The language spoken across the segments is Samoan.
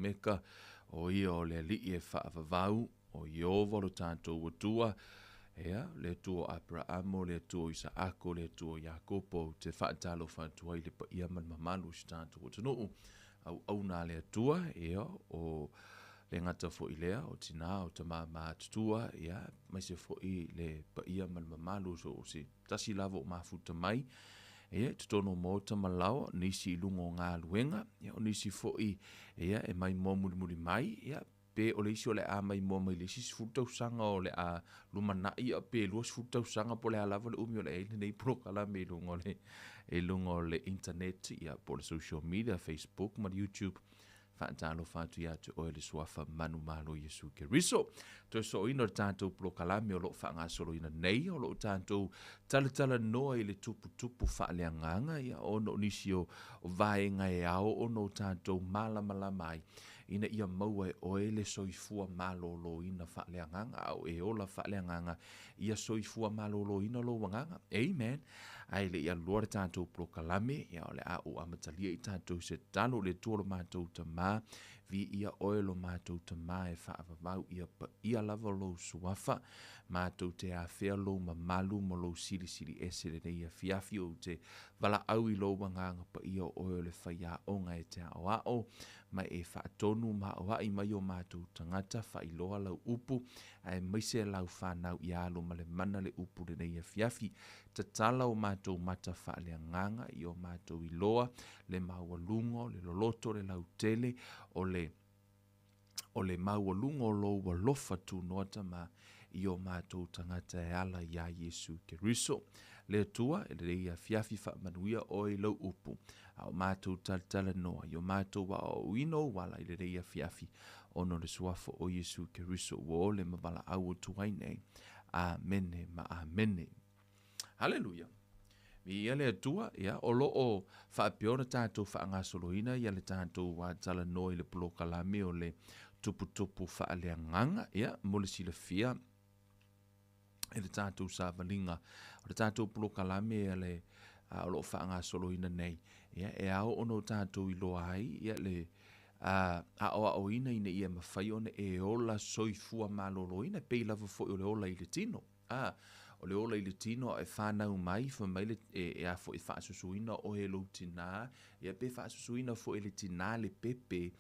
Meka, o ia o le Alii e faavavau, o Ieova lo tatou Atua, ia, le Atua o Aperaamo, le Atua o Isaako, le Atua o Iakopo, ou te faatalofa atu ai i le paia ma le mamalu o si tatou atunuu, auauna a le Atua, ia, o le gata foi lea, o tina, o tama matutua, ia, aemaise foi le paia ma le mamalu o so o se tasi lava o mafuta mai, ia, i totonu o maota ma laoa, o nisi i luga o galuega, ia, o nisi foi, ia, e maimoa mulimuli mai, ia, pe o le isi o le a maimoa mai le isi 10 tausaga o le a lumanai, ia, pe 20 tausaga po o le a lava le umi o le a i ai lenei polokalame i luga o le, i luga o le internet, ia, po o le social media, Facebook ma le YouTube. Faatalofa atu ia te oe le suafa manumalo Iesu Keriso. Toe sooina o le tatou polokalame o loo faagasoloina nei, o loo tatou talatalanoa i le tuputupu faaleagaga, ia, ona o nisi o vaega e ao ona o tatou malamalama ai, ina ia maua e oe le soifua maloloina faaleagaga, a o e ola faaleagaga, ia soifua maloloina lou agaga. Amen. Ae le i aluloa le tatou polokalame, ia, o le a ou amatalia i tatou se tatalo. Le Atua lo matou Tamā, viia oe lo matou Tamā e faavavau, ia paia lava lou suafa, matou te afea lou mamalu ma lou silisili ese lenei afiafi. Ou te valaau i lou agaga paia, o oe o le faiaoga e te aoao ma e faatonu ma aoai mai o matou tagata, faailoa lau upu, aemaise lau fanau ia alu ma le mana le upu lenei afiafi. Tatala o matou mata faaleagaga i o matou iloa le maualuga o le loloto, le lautele o le o le maualuga o lou alofa tunoa Tama i o matou tagata e ala iā Iesu Keriso. Le Atua, e lelei afiafi faamanuia oe i lau upu, a o matou talatalanoa i o matou aoaoina ou ala i lenei afiafi, ona o le suafa o Iesu Keriso ua ole ma valaau atu ai nei. Amene ma amene. Haleluia. Viia le Atua, ia, o lo o faapea ona tatou faagasoloina ia le tatou talanoa i le polokalame o le tuputupu faaleagaga, ia, mo le silafia e le tatou savaliga o le tatou polokalame a le o lo o faagasoloina nei, ia, e ao ona o tatou iloa ai, ia, le aoaoina ina ia mafai ona e ola soifua maloloina, e pei lava foi o le ola i le tino. A, o le ola i le tino a e whanau mai, wha mai le, e a foi faasusuina oe e lou tinā, ia pe faasusuina foi e le tinā le pepe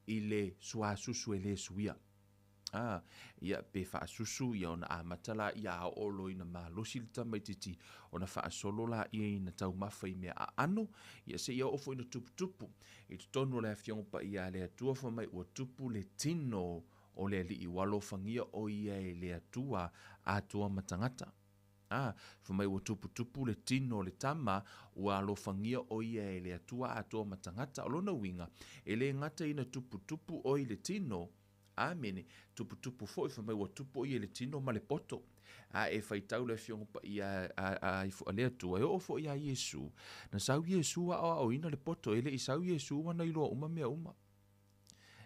i le suasusu e le suia. A, ia pe faasusu, ia ona amata la ia a oo loa ina malosi le tamaitiiti, ona faasolo la ia ina taumafa i mea aano, ia seia oo foi ina tuputupu. I totonu o le Afioga Paia a le Atua, fai mai ua tupu le tino o le Alii, ua alofagia o ia e le Atua atoa ma tagata. A, fai mai ua tuputupu le tino o le tama, ua alofagia o ia e le Atua atoa ma tagata. O lona uiga, e le gata ina tuputupu oe i le tino, Amene, tuputupu foi, fai mai ua tupu o ia i le tino ma le poto. A e faitau le Afioga Paia a le Atua, e oo foi iā Iesu, na sau Iesu aoaoina le poto, e le i sau Iesu ua na iloa uma mea uma.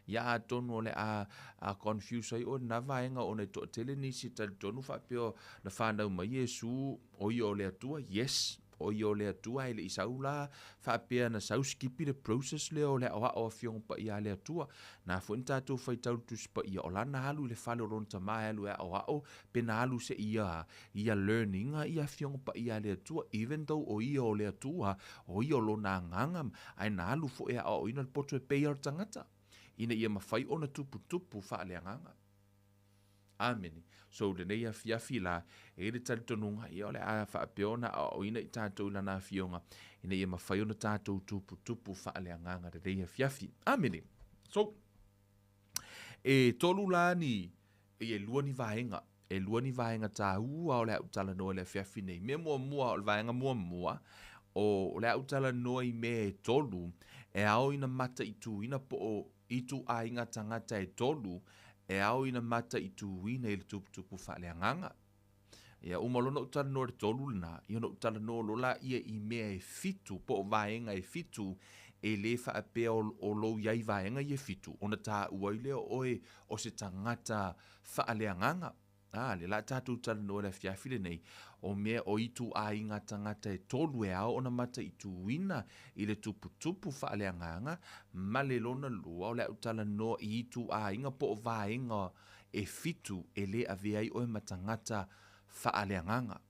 Ia atonu o le a a confuse ai oe lena vaega ona e toatele nisi e talitonu faapea na fanau mai Iesu o ia o le Atua, yes, o ia o le Atua ae le i sau la faapea na sau skipi le process lea o le aoao Afioga Paia a le Atua. Na foi na tatou faitau le Tusi Paia o la na alu i le fale o lona tama e alu e aoao pe na alu se ia ia learning ia Afioga Paia a le Atua even though o ia o le Atua, o ia o lona agaga, ae na alu foi e aoaoina le poto e pei o le tagata ina ia mafai ona tuputupu faaleagaga. Amene. So lenei afiafi la, e i le talitonuga, ia o le a faapea ona aoaoina i tatou i lana afioga, ina ia mafai ona tatou tuputupu faaleagaga lenei afiafi. Amene. So, e tolu la ni, e lua ni vaega, e lua ni vaega tāua o le a ou talanoa i le afiafi nei. Mea muamua, o le vaega muamua, o le a ou talanoa i mea e tolu, e ao ina mataituina po o ituaiga tagata e tolu, e ao ina mataituina i le tuputupu faaleagaga. Ia, uma loa ona ou talanoa i le tolu lena, ia ona ou talanoa loa laia i mea e fitu, po o vaega e fitu, e le faapea o lou i ai vaega ia e fitu, ona taua ai lea o oe o se tagata faaleagaga. A, lea la a tatou talanoa i le afiafi lenei, o mea o ituaiga tagata e tolu e ao ona mataituina i le tuputupu faaleagaga, ma le lona lua o le a ou talanoa i ituaiga po o vaega e fitu e le avea ai oe ma tagata faaleagaga.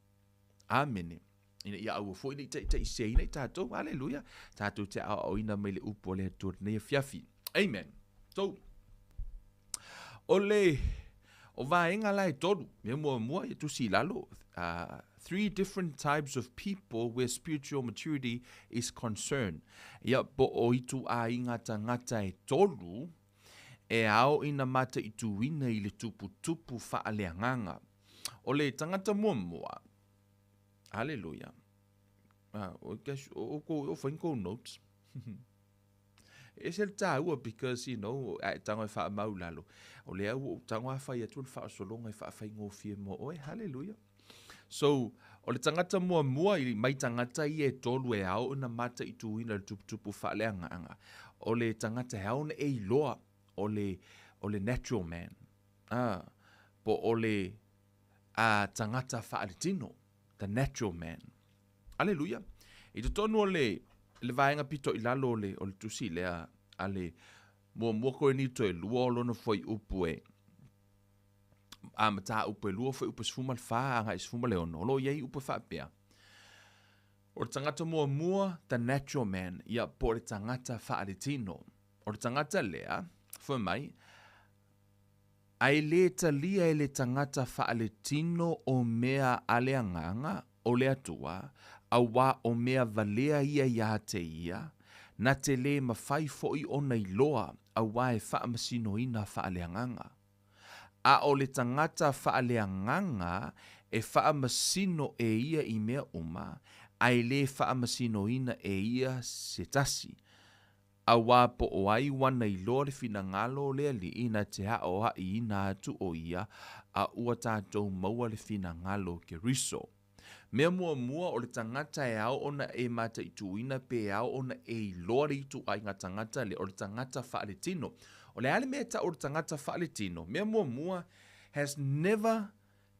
Amene. Ina ia aua foi ne i taitaiseseina i tatou. Aleluia. Tatou te aoaoina mai le upu a le Atua i lenei afiafi. Amen. So, o le o vaega la e tolu, mea muamua ia tusi i lalo, three different types of people where spiritual maturity is concerned. Ia, po o ituaiga tagata e tolu e ao ina mataituina i le tuputupu faaleagaga. O le tagata muamua, Haleluia. Ah, o o o o whain kou notes. E ese le tāua because, you know, a e tango e whaamau lalo. O lea ua ou tago a fai atu le faasologa e faafaigofie mo oe. Haleluia. So, o le tagata muamua i mai tagata ia e tolu e ao ona mataituina le tuputupu faaleagaga, o le tagata e ao ona e iloa o le, o le natural man. Ah, po o le a tagata faaletino, the natural man. Aleluia. I totonu o le, le vaega pito i lalo o le, o le tusi lea a le muamua Korinito e lua o lona fuaiupu e a mataupu e lua fuaiupu e 14 agai 16, o lo o i ai upu e faapea, O le tagata muamua, the natural man, ia po o le tagata faaletino. O le tagata lea, fai mai, A e lē talia e le tagata faaletino o mea a le Agaga o le Atua, auā o mea valea ia iā te ia, na te lē mafai foʻi ona iloa, auā e faamasinoina faaleagaga. A o le tagata faaleagaga e faamasino e ia i mea uma, a e lē faamasinoina e ia se tasi, Auā po o ai ua iloa le finagalo o le Alii na te aoaʻiina atu ʻo ia, a ua tatou maua le finagalo o Keriso. Mea muamua, o le tagata e ao ona e mataituina pe e ao ona e iloa le ituaiga tagata lea, o le tagata faaletino. O le a le mea e tau o le tagata faaletino? Mea muamua, has never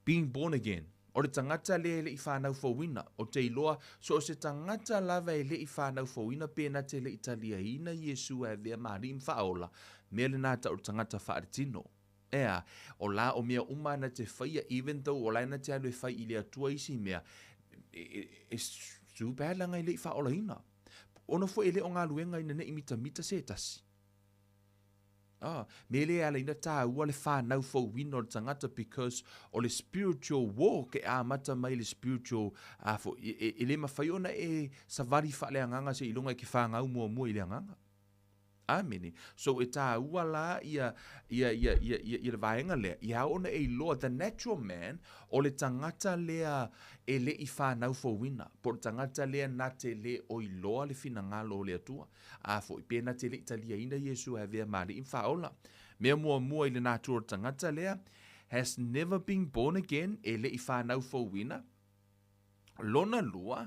Being born again, o le tagata lea e le i whanau fouina, o te iloa, so o se tagata lava e le i whanau fouina pēnā te le i taliaina Iesu e avea ma alii ma whaaola, mea lenā tau o le tagata whaaletino. Ea, o la o mea uma na te whaia, even though o la na te alu e whai i le Atua isi mea, it's too bad leaga e le i whaaolaina. Ona foi e le o galuega ina nei mitamita se tasi. Ah, me le ala ina tāua le whanau fouina o le tagata because o le spiritual walk e amata mai le spiritual a fo, e, e, e le mawhai ona e savali whaaleagaga se iloga e ke whangau muamua i le agaga. Amene. So e tāua la ia, ia, ia, ia, ia, ia le vaega lea, ia ao ona e iloa, the natural man, o le tagata lea e le i whanau fouina, po o le tagata lea na te le o iloa le finagalo o le Atua. A foi, pēnā te le i taliaina Iesu e avea ma alii ma faaola. Mea muamua i le natura o le tagata lea, has never been born again, e le i whanau fouina. Lona lua,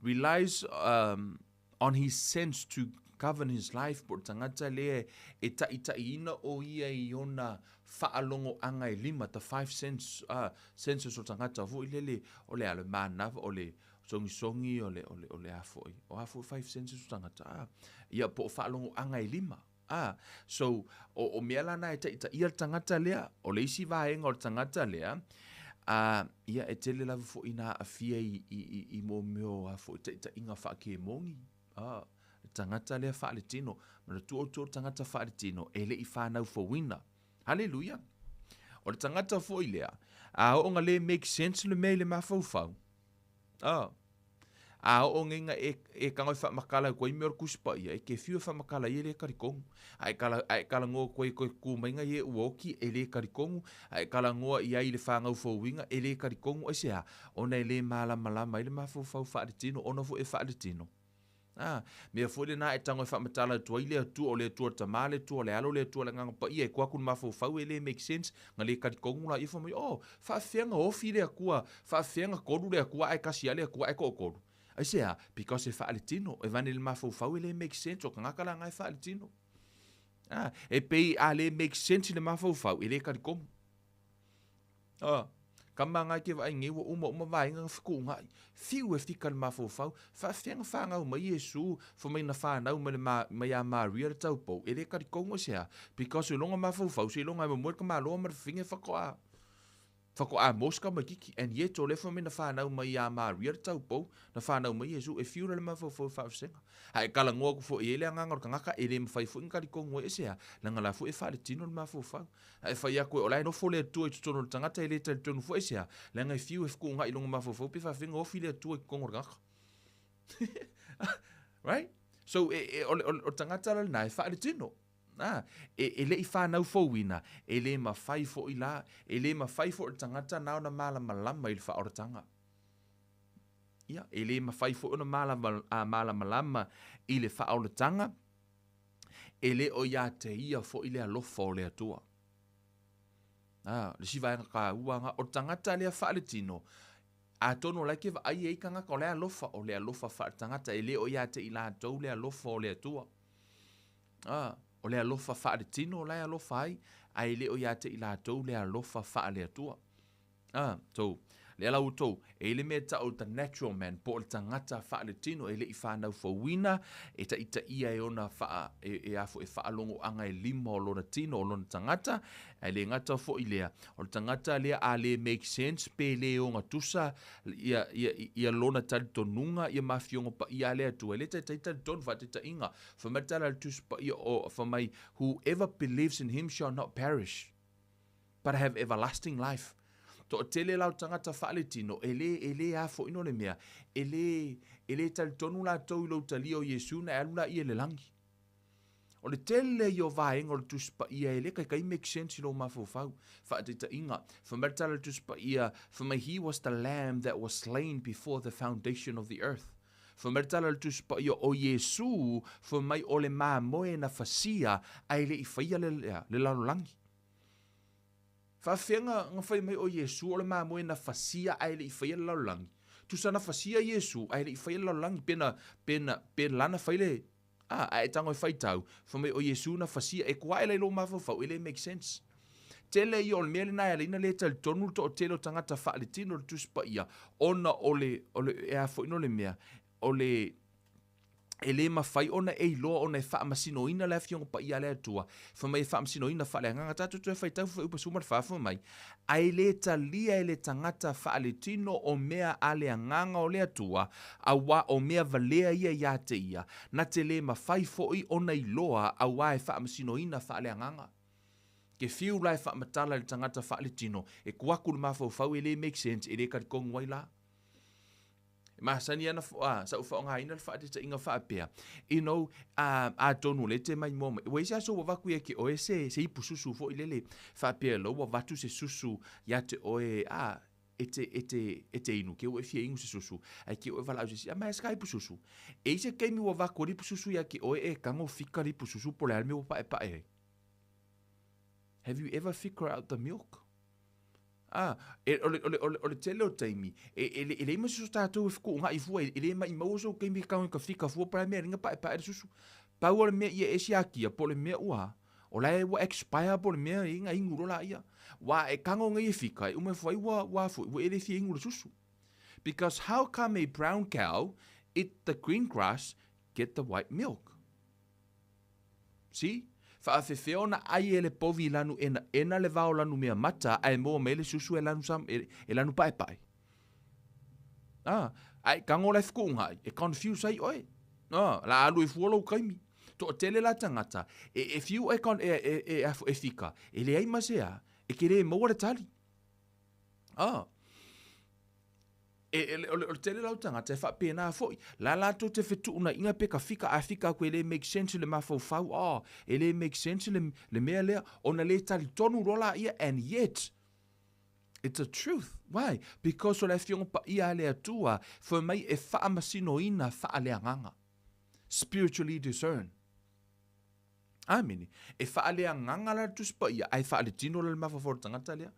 relies um, on his sense to govern his life, po o le tagata lea e taʻitaʻiina o ia i ona faalogoaga e lima, the five sense, uh, senses o tagata foi lele, o le a, o le manava, o le Songisongi o le, o le, o le a foi. O a foi five senses o tagata, a. Ia, po o faalogoaga e lima. A. So, o, o mea la na e taʻitaʻia le tagata lea, o le isi vaega o le tagata lea, a, ia, e tele lava foʻi ina aafia i, i, i, i mō mea o a foi taʻitaʻiga faakemoni. A, le tagata lea faaletino. Manatua outou le tagata faaletino, e le i whanau fouina. Haleluia. O le tagata foi lea, a oo nga le make sense le mea i le mafaufau. A, a oo ngeinga e, e kago e whaamakala koe i mea o le Tusi Paia, e ke whiu e whaamakala ia e le karikongu. A e kala, a e kalangoa koe koe ku mainga i e ua oki, e le karikongu. A e kalangoa i ai i le whangau fouinga, e le karikongu. Ai se a, ona e le malamalama ai le mafaufau faaletino, ona foi e faaletino. Ā, mea foi lenā e tago e faamatala atu ai le Atua, o le Atua le Tama, le Atua le Alo, le Atua le Agaga Paia, e kua atu le mafaufau e le make sense, na le talitonu laia fai mai, oh, faafefea na ofi le Atua, faafefea na tolu le Atua ae tasi lava le Atua ae toatolu. Aisea? Because e faaletino, e vane i le mafaufau e le make sense, o tagata la na e faaletino. Ā, e pei a le make sense i le mafaufau, e le talitonu. Ah, kama nga ke vaai nei ua uma uma vaega na fetuunai. Fiu e fika le mafaufau, faafefea na fanau mai Iesu, fai mai na fanau mai le ma, mai ia Maria le taupou, e le talitonu e se a? Because o lona mafaufau seiloga e momoe le tamaloa ma le fafine faatoa faatoa mos tamaititi. And yet o lea fai mai na fanau mai ia Maria le taupou, na fanau mai Iesu, e fiu la le mafaufau e faavasega. A e talanoa atu foi i ai le agaga o le tagata, e le mafai foi ona talitonu ai e se a? Leaga la foi e faaletino le mafaufau. A e fai atu e o la e nofo le Atua i totonu o le tagata e le talitonu foi se a, leaga e fiu e fetuunai i lona mafaufau pe faafefea ona ofi le Atua i totonu o le tagata. Right? So, e, e, o, le, o, le, o le tagata la lena e faaletino. Ah, e, e le i fanau fouina, e le mafai foi la, e le mafai foi le tagata na ona malamalama i le faaolataga. Ia, e le mafai foi ona malama, a, malamalama i le faaolataga, E le o ia te ia foi le alofa o le Atua. A, le isi vaega taua na, o le tagata lea faaletino, atonu o la e ke vaai ai tagata o le alofa, o le alofa faaletagata, e le o ia te i latou le alofa o le Atua. A, o le alofa faaletino o la e alofa ai, ae e le o ia te i latou le alofa faale-Atua. Ah, so, lea la outou, e i le mea e tau o le the natural man, po o le tagata faaletino e le i fanau fouina, e taitaia e ona faa, e, e a foi, e faalogoaga e lima o lona tino, o lona tagata, ae le gata foi lea, o le tagata lea a le make sense pe le ogatusa ia, ia, ia lona talitonuga, ia ma Afioga Paia a le Atua, e le taitai talitonu, faataitaiga, fai mai le tala a le Tusi Paia o, fai mai, whoever believes in him shall not perish. but have everlasting life. Toatele la o tagata faaletino, e le, e le afoina o le mea, e le, e le talitonu latou i lou talia o Iesu na e alu laia i le lagi. O le tele ia o vaega o le Tusi Paia e le taitai make sense i lou mafaufau. Faataitaiga, fai mai le tala o le Tusi Paia, fai mai he was the lamb that was slain before the foundation of the earth. Fai mai le tala o le Tusi Paia o Iesu, fai mai o le mamoe na fasia ae le i faia le, le lalolagi. Faafefea na, na fai mai o Iesu o le mamoe na fasia ae le i faia le lalolagi? Tusa na fasia Iesu ae le i faia le lalolagi, pe na, pe na, pe la na fai le, a, ae tago e faitau, fai mai o Iesu na fasia, e koae la i lou mafaufau, e le make sense. Tele ia o le mea lena e ala ai na le talitonu le toatele o tagata faaletino le Tusi Paia, ona o le, o le, e a foi no le mea, o le, e le mafai ona e iloa ona e faamasinoina le Afioga Paia a le Atua, fai mai e faamasinoina faaleagaga. Tatou toe faitau Fuaiupu 14, fai mai, Ae le talia e le tagata faaletino o mea a le Agaga o le Atua, auā o mea valea ia iā te ia, na te le mafai foi ona iloa auā e faamasinoina faaleagaga. Ke fiu la e faamatala i le tagata faaletino, e kuaku le mafaufau e le make sense, e le talitonu ai la. E masani ana a, sa ou faaaogaina le faataitaiga faapea, you know, a, atonu o lea e te maimoa mai, ua i ai se aso ua avatu ia te oe se, se ipu susu foi lele, faapea loa ua avatu se susu ia te oe, a, e te, e te, e te inu, ke ua e fia inu se susu, ae ke ua e valaau i se isi, a mai se ka ipu susu. E i ai se taimi ua avatu ai le ipu susu ia te oe e tago fika le ipu susu po o le a le mea ua paepae ai. Have you ever figure out the milk? Ā, e, o le, o le, o le, o le tele o taimi, e, e, e leai ma se so tātou e fetuunai fua, e, e le maimau sou taimi e kau i ka fika fua po o le a mea e linga paepae le susu. Pau o le mea ia e siakia, po o le mea ua, o la e ua expire po o le mea e inga inu loa laia. Ua e kago nei e fika, e uma ifo ai ua, ua foi, ua e le fia inu le susu. Because how come a brown cow eat the green grass, get the white milk? See? Faafefea ona ai e le povi lanu enaena le vao lanu mea mata ae moa mai le susu e lanu sam, e, e lanu paepae. Ah, ae kago la e fetuunai, e confuse ai oe. Ah, la alu ai fua lou taimi. Toatele la tagata, e, e fiu e, e, e, e, e, e fika, e leai ma se a, e ke le maua le tali. Ah. E, e, o, le, o le tele la o tagata e faapena foi. La latou te fetuunaiga pe ka fika a fika aku e le make sense le mafaufau, oh, e le make sense le, le mea lea, ona le talitonu loa laia, and yet, it's a truth. Why? Because o le Afioga Paia a le Atua, fai mai e faamasinoina faaleagaga. Spiritually discern. Amene. E faaleagaga la le Tusi Paia, ae faaletino la le mafaufau o le tagata lea.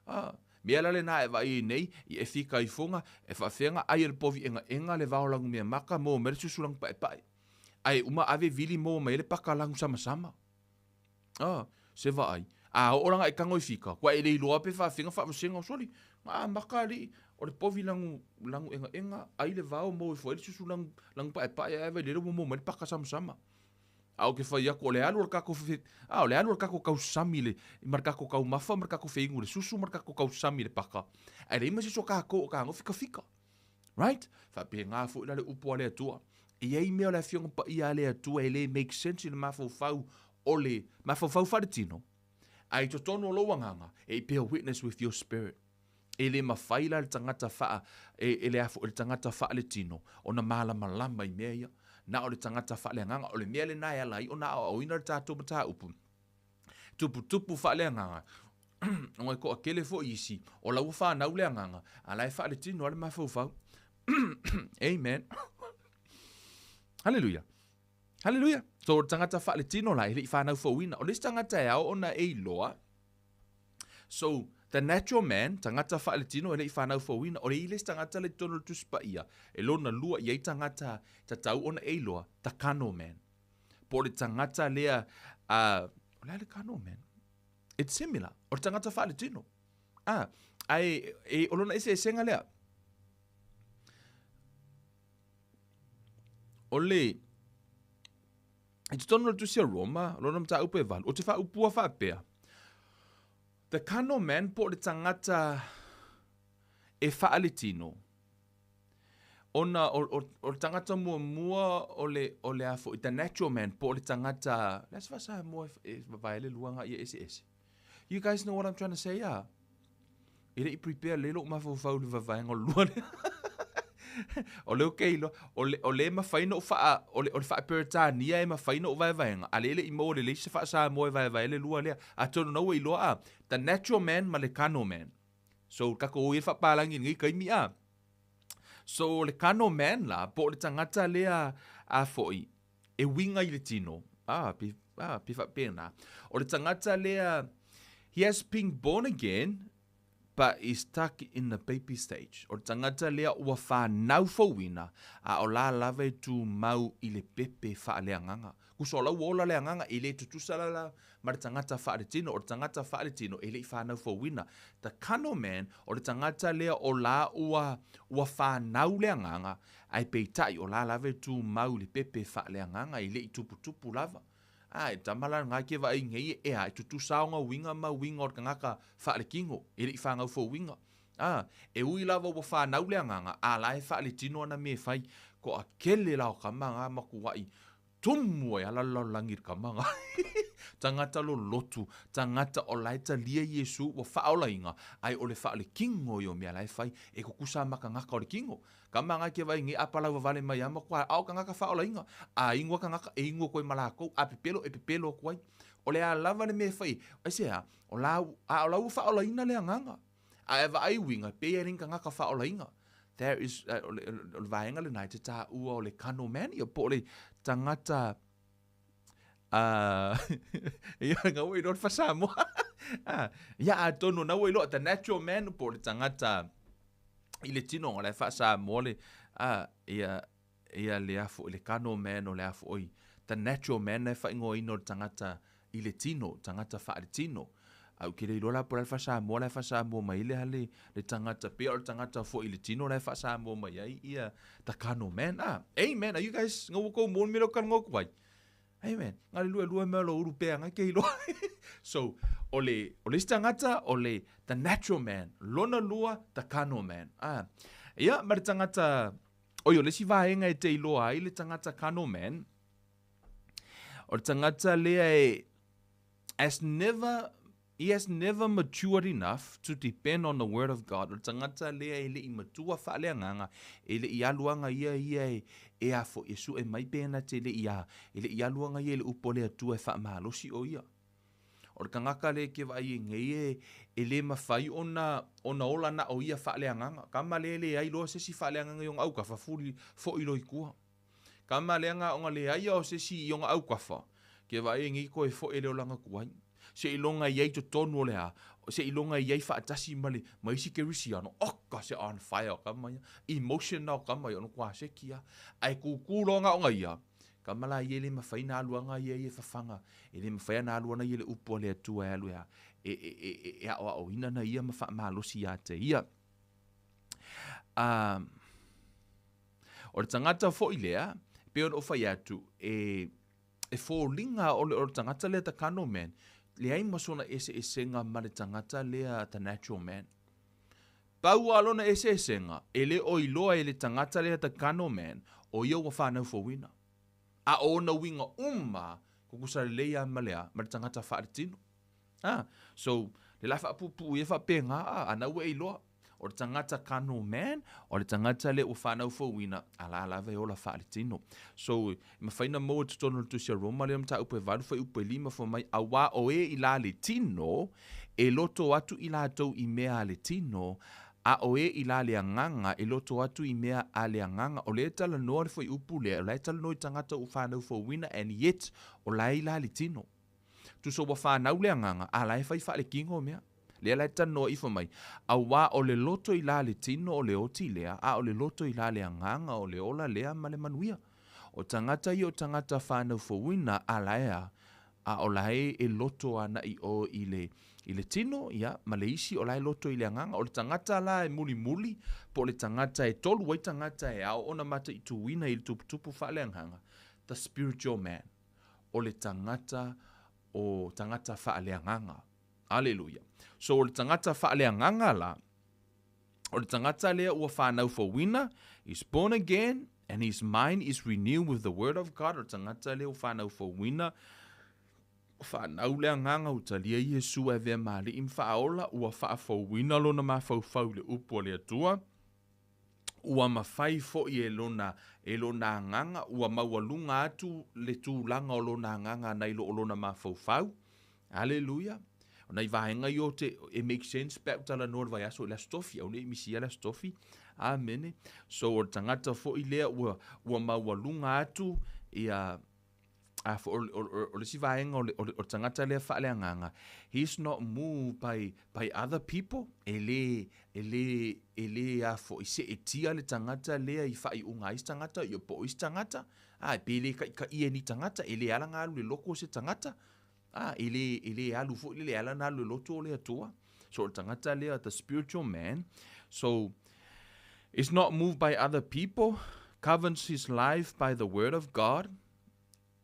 Ah, mea la lena e vaai ai nei, i e fika ifoga, e faafeaga ai e le povi egaega le vao lanu mea maka, maua mai le susu lanu paepae. Ae uma ave vili maua mai ai le paka lanu samasama. Ah, se vaai. A oo la ga e tago i fika, kua e le iloa pe faafega faavasega o soli. Ga amata alii, o le povi lagu, lagu egaega, ai le vao maua ifo ai le susu lagu, lagu paepae ae vailele ua maua mai le paka samasama. A ou te fai atu, o le alu o le tatou fe, a, o le alu o le tatou tausami i le, ma le tatou taumafa ma le tatou feinu i le susu ma le tatou tausami i le paka, ae leai ma se isi o tatou o tago fikafika. Right? Faapena foi la le upu a le Atua. E i ai mea o le Afioga Paia a le Atua e le make sense i le mafaufau o le mafaufau faaletino, ae i totonu o lou agaga, e bear witness with your spirit. E le mafai la le tagata faa, e, e le afo, e le tagata faaletino ona malamalama i mea ia. Na o le tagata faaleagaga. O le mea lena e ala ai ona aoaoina le tatou mataupu. Tuputupu faaleagaga. Ona e toatele foi isi, o la ua fanau le agaga, a la e faaletino lava le mafaufau. Amen. Hallelujah. Hallelujah. So, o le tagata faaletino la, e le i fanau fouina. O le isi tagata e ao ona e iloa, So, the natural man, tagata faaletino e le i fanau fouina, o le i le isi tagata le totonu o le Tusi Paia, e lona lua i ai tagata tatau ona e iloa, the carnal man. Po o le tagata lea, o le a le carnal man? It's similar. O le tagata faaletino. Ah, ae, e, o lona eseesega lea. O le, i totonu o le tusi a Roma, lona mataupu e valu, o te faaupua faapea, The carnal man po o le tagata e faaletino, ona o, o, o le tagata muamua o le, o le a foi, the natural man po o le tagata, le a se faa-Samoa e, e vavae le lua ga ia eseese. You guys know what I'm trying to say, ah? E le i prepare lelei lou mafaufau i le vavaega o le lua lea. O lea ou te iloa, o le, o le mafai ona ou faa, o le, o le faa-Peretania e mafai ona ou vaevaega, a lea e le i maua lelei se faa-Samoa e vaevae le lua lea. Atonu na ua iloa, ah, the natural man ma le carnal man. So, tatou o ia faapalagi i lenei taimi, ah. So, o le carnal man la, po o le tagata lea a foi, e uiga i le tino, ah, pe, ah, pe faapena. O le tagata lea, he has been born again, but is stuck in the baby stage. O le tagata lea ua fanau fouina, a o la lava e tumau i le pepe faaleagaga. Kusa o la ua ola le agaga, e le tutusa la la ma le tagata faaletino. O le tagata faaletino e le i fanau fouina. The carnal man, o le tagata lea o la ua, ua fanau le agaga, Ae peitai, o la lava e tumau i le pepe faaleagaga e le i tuputupu lava. A, e tama la lena ke vaai nei e ea, e tutusa ona uiga ma uiga o le tagata faalekino, e le i fanau fouina. A, e ui lava ua fanau le agaga, a la e faaletino ana mea e fai, toatele la o tama na matuai Tumu ai ala le lalolagi i le kama na. Tagata lolotu, tagata o la e talia Iesu ua faaolaina, ae o le faalekino ia o mea la e fai, e tutusa ma tagata o le kino. Kama na ke vaai nei a palau vavale mai a matua, a o tagata faaolaina, a inu a tagata, e inu atu ai ma lakou, a pepelo, e pepelo atu ai. O le a lava le mea e fai, aisea, o la, a o la ua faaolaina le agaga. A e vaai uiga, pei e le ni tagata faaolaina. There is, uh, o, le, o le vaega lena e te tāua o le carnal man, ia po o le tagata uh, ia nga ua iloa le faa-Samoa. Ah, ia atonu na ua iloa, the natural man po o le tagata i le tino, o le faa-Samoa le, ah, ia, ia le a foi le carnal man o le a foi the natural man e faaigoaina o le tagata i le tino, tagata faaletino. A ou te le iloa la po o le a le faa-Samoa la e faa-Samoa mai ai le a le, le tagata pei o le tagata foi i le tino la e faa-Samoa mai ai ia the carnal man. Ah, amen. Are you guys, nga ua kou maua le mea lea ou te talanoa atu ai? Amen. Nga le lua lua mea o lo ulu pea ngai ke iloa. So, o le, o le isi tagata, o le the natural man. Lona lua, the carnal man. Ah. Ia, ma le tagata, Oi, o le isi vaega e te iloa ai le tagata carnal man, o le tagata lea e has never he has never matured enough to depend on the word of God. O le tagata lea e le i matua faaleagaga, e le i alu aga ia ia e, e a foi e sue mai pe na te le i a, e le i alu aga ia i le upu a le Atua e faamalosi o ia. O le tagata lea ke vaai ai nei e, e le mafai ona, ona ola na o ia faaleagaga. Kama lea e leai loa se isi faaleagaga i ona aukafa, fuli foi loa i tua. Kama lea na ona leai o se isi i ona aukafa, ke vaai ai nei toe foi e le olaga tuai. Seiloga i ai totonu o le a, seiloga i ai faatasi ma le, ma isi kerisiano, oka se on fire o kama ia, emotion na o kama ia, ona tua seki a. Ae kūkū loa na ona ia, Kama la ia e le mafai na alu aga ia ia e fafaga, e le mafai ana alu ana ia le upu a le Atua e alu e a, e, e, e, e, e aoaoina na ia ma faamalosi ia te ia. A, o le tagata foi lea, pei ona ou fai atu, e, e foliga o le, o le tagata lea the carnal man, leai ma sona eseesega ma le tagata lea the natural man. Pau lava lona eseesega, e le o iloa e le tagata lea the carnal man, o ia ua whanau fouina. A o ona uiga uma, kukusa lelei lava ma le a, ma le tagata faaletino. Ah, so, le la faapuupuu ia faapena, a, ana ua e iloa. O le tagata carnal man, o le tagata lea ua whanau fouina, a la lava e ola faaletino. So, e mafai ona maua i totonu o le Tusi a Roma lea mataupu e 8 fuaiupu e 5 fai mai, Auā o e i la le tino, e loto atu i latou i mea a le tino, a o e i la le agaga, e loto atu i mea a le agaga. O lea e talanoa le fuaiupu lea, o la e talanoa i tagata ua fanau fouina and yet o la e i la le tino. Tusa ua fanau le agaga, a la e fai faaletino mea. Lea la e talanoa ifo mai, auā o le loto i la le tino o le oti lea, a o le loto i la le agaga o le ola lea ma le manuia. O tagata ia o tagata whanau fouina, a la e a, a o la e e loto ana i o i le, i le tino, ia, ma le isi o la e loto i le agaga. O le tagata la e mulimuli, po o le tagata e tolu ai tagata e ao ona mataituina i le tuputupu faaleagaga, the spiritual man, o le tagata o tagata faaleagaga. Aleluia. So o le tagata faaleagaga la, o le tagata lea ua whanau fouina, is born again, and his mind is renewed with the word of God. O le tagata lea ua whanau fouina, whanau le agaga ua talia Iesu e avea ma Alii ma Faaola, ua faafouina lona mafaufau i le upu a le Atua, ua mafai foi e lona, e lona agaga, ua maualuga atu le tulaga o lona agaga nai lo o lona mafaufau. Aleluia. O nai vaega ia o te, e make sense pe a ou talanoa i le vaiaso i le Aso Tofi, aua ne i misia le Aso Tofi. Amene. So o le tagata foi lea ua, ua maualuga atu ia, a fo, o, o, o, o le isi vaega o le, o le, o le tagata lea faaleagaga, he is not moved by, by other people, e le, e le, e le a foi seetia le tagata lea i faaiuga a isi tagata, ia po o isi tagata, a, pe le taitaia e ni tagata, e le ala ona alu i le loto o se tagata, a, e le, e le alu foi lele, e ala ona alu i le loto o le Atua. So o le tagata lea, the spiritual man, so, is not moved by other people, governs his life by the word of God,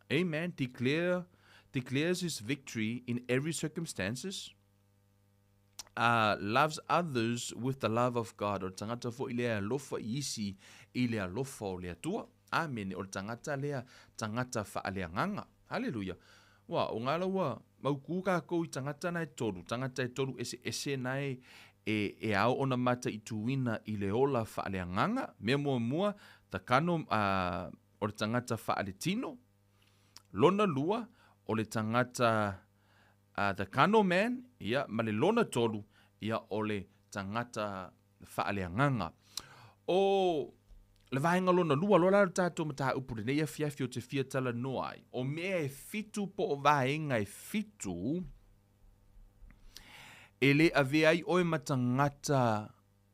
amen, declare, declares his victory in every circumstances, uh, loves others with the love of God. O le tagata foi lea e alofa i isi i le alofa o le Atua. Amene. O le tagata lea, tagata faaleagaga. Haleluia. Ua, o ngā ua maukū kākou i tagata na e tolu, tagata e tolu eseese na e, e, e ao ona mataituina i le ola faaleagaga. Mea muamua, takano, uh, o le tagata faaletino. Lona lua, o le tagata uh, the carnal man, ia, ma le lona tolu, ia, o le tagata faaleagaga. O le vaega lona lua, loa la le tatou mataupu lenei afiafi o te fia talanoa ai, o mea e fitu po o vaega e fitu e le avea ai oe ma tagata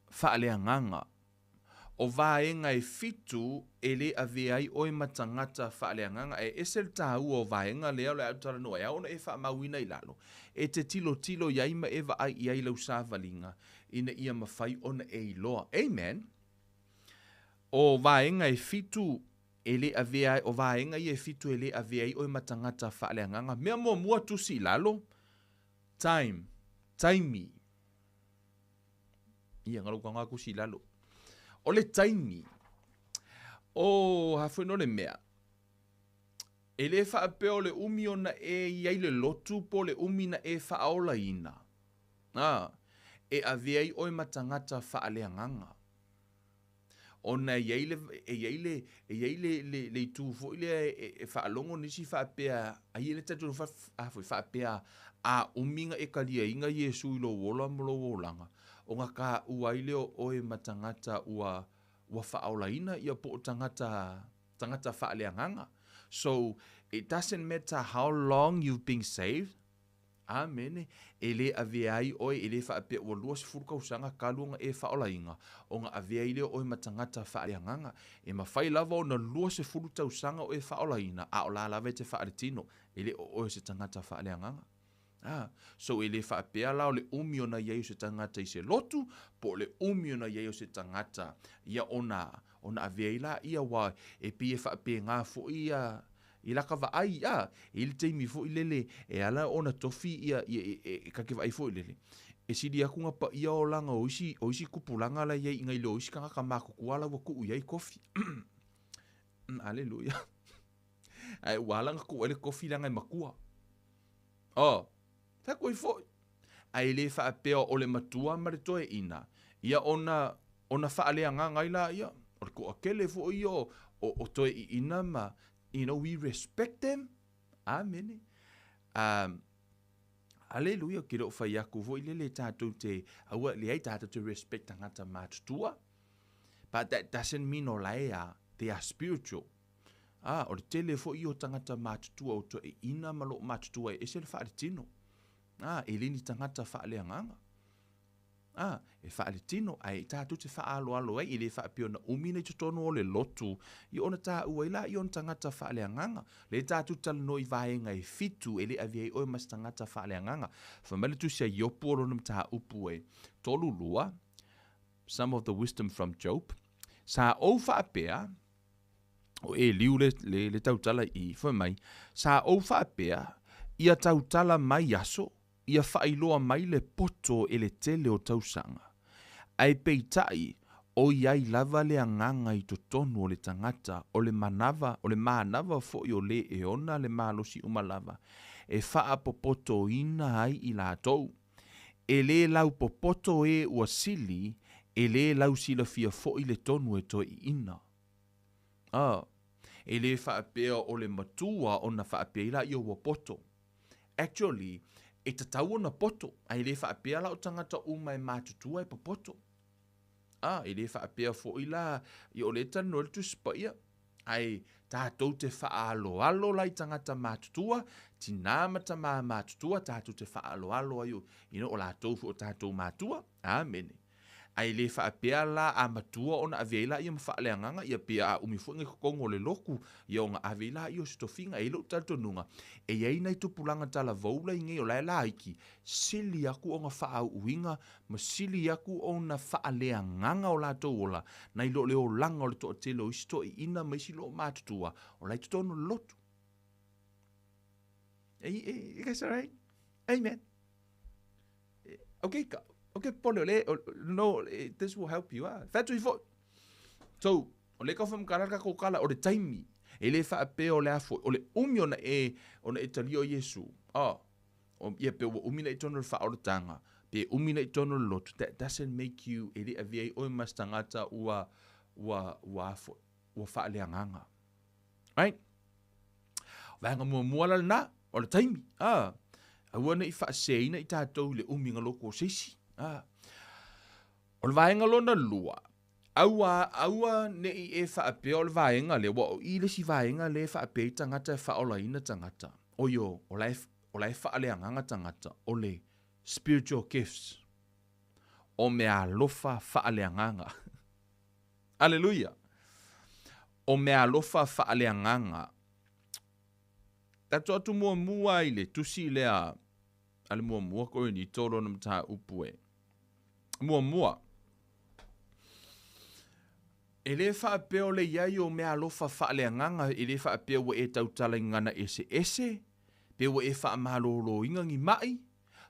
faaleagaga. O vaega e fitu e le avea ai oe ma tagata faaleagaga, e ese le taua o vaega lea o le a ou talanoa ai, e ao ona e faamauina i lalo, e te tilotilo i ai ma e vaai i ai lau savaliga, ina ia mafai ona e iloa. Amen. O vaega e fitu e le avea ai, o vaega ia e fitu e le avea ai oe ma tagata faaleagaga. Mea muamua tusi i lalo, time, taimi. Ia, ngalo ka ngā kusi lalo. O le taimi, o hafoi no le mea, e le whaapea o le umi ona e i ai le lotu po le umi na e whaaolaina. Ah, e avea ai oe ma tagata faaleagaga. Ona e i ai le, e i ai le, e i ai le, le, le itu foi lea e, e, e faalogo nisi faapea, ai e le talitonu fa, a foi faapea, a umi na e taliaina Iesu i lou ola ma lou olaga, ona taua ai lea o oe ma tagata ua, ua faaolaina ia po o tagata, tagata faaleagaga. So, it doesn't matter how long you've been saved. Amene. E lē avea ai oe, e lē faapea ua 20 tausaga talu ona e faaolaina, ona avea ai lea o oe ma tagata faaleagaga. E mafai lava ona 20 tausaga o e faaolaina, a o la lava e te faaletino, e le o oe o se tagata faaleagaga. A, so e lē faapea la o le umi ona i ai o se tagata i se lotu, po o le umi ona i ai o se tagata ia ona, ona avea ai laia, aua e pei e faapena foi ia, I laka vaai, a, e i ai le taimi foi lele e ala ona tofi ia, ia e, e, e ta te vaai foi lele, e sili atu ona paia olaga o isi, o isi tupulaga la e i ai nai lo isi tagata matutua la ua tuu i ai tofi. Aleluia. Ae ua ala ona tuu ai le tofi leaga e matua. Oh, fai atu ai foi. Ae le faapea o le matua ma le toeaina, ia ona, ona faaleagaga ai laia. O le toatele foi ia o, o, o toeaiina ma, you know, we respect them. Amene. Um, Aleluia, ou te le o fai atu foi lele tatou te, aua, leai tatou te respect tagata matutua. But that doesn't mean o la e a, they are spiritual. A, o le tele foi ia o tagata matutua o toeaiina ma loo matutua e ese le faaletino. A, e le ni tagata faaleagaga. A, e faaletino, ae tatou te faaaloalo ai, e le faapea ona umi na i totonu o le lotu, ia ona taua ai laia o ni tagata faaleagaga. Lea tatou te talanoa i vaega e fitu e le avea ai oe ma se tagata faaleagaga. Fai mai le tusi a Iopu o lona mataupu e 32, Some of the wisdom from Job, Sa ou faapea, o Eliu le, le, le tautala i, fai mai, sa ou faapea, ia tautala mai aso, ia faailoa mai le poto e le tele o tausaga. Ae peitai, o i ai lava le agaga i totonu o le tagata, o le manava, o le manava foi o le e ona le malosi uma lava, e faapopotoina ai i latou. E lē laupopoto e ua sili, e lē lausilafia foi le tonu e toeʻiina. A, e lē faapea o le matua ona faapea ai laia ua poto. Actually, e tatau ona poto, ae lē faapea la o tagata uma e matutua e popoto. A, e lē faapea foi la, ia o lea e talanoa ai le Tusi Paia, ae tatou te faaaloalo la i tagata matutua, tinā ma tamā matutua, tatou te faaaloalo ai, you know, o latou foi o tatou matua. Amene. Ae le faapea la a matua ona ave ai laia ma faaleagaga, ia pe a umi foi na i totonu o le lotu, ia ona ave ai laia o se tofiga. E i ai lou talitonuga, e i ai nai tupulaga talavou la i nei o la e laiti, sili atu ona faaauuina ma sili atu ona faaleagaga o latou ola, nai lo le olaga o le toatele o isi toeaiina ma isi loomatutua o la e i totonu o le lotu. You guys alright? Amen. Okay, okay, pole, o le, no, this will help you, ah. Fai atu ifo. So, o le ka whamkara ka kala, o le taimi, e le whaapea o le afo, o le umi ona e, ona e talia o Iesu. Ah, o, ia pe ua umi na i tonu le whaoratanga, pe umi na i tonu le lotu, that doesn't make you, e le avea ai oe ma se tagata ua, ua, ua afo, ua whaaleagaga. Right? Vaega muamua la lena, o le taimi. Ah, aua ne i faaseseina i tatou i le umiga lotu o se isi. Ah. O le vaega lona lua, aua, aua ne i e faapea o le vaega lea, ua o i le isi vaega lea e faapea ai tagata e faaolaina tagata. Oi o, o la e, o la e faaleagaga tagata, o le spiritual gifts, o meaalofa faaleagaga. Aleluia! O meaalofa faaleagaga. Tatou atu muamua i le tusi lea a le muamua Korinito lona mataupu e. Muamua, e lē faapea o le i ai o meaalofa faaleagaga, e lē faapea ua e tautala i gagana eseese, pe ua e faamalōlōina ni maʻi,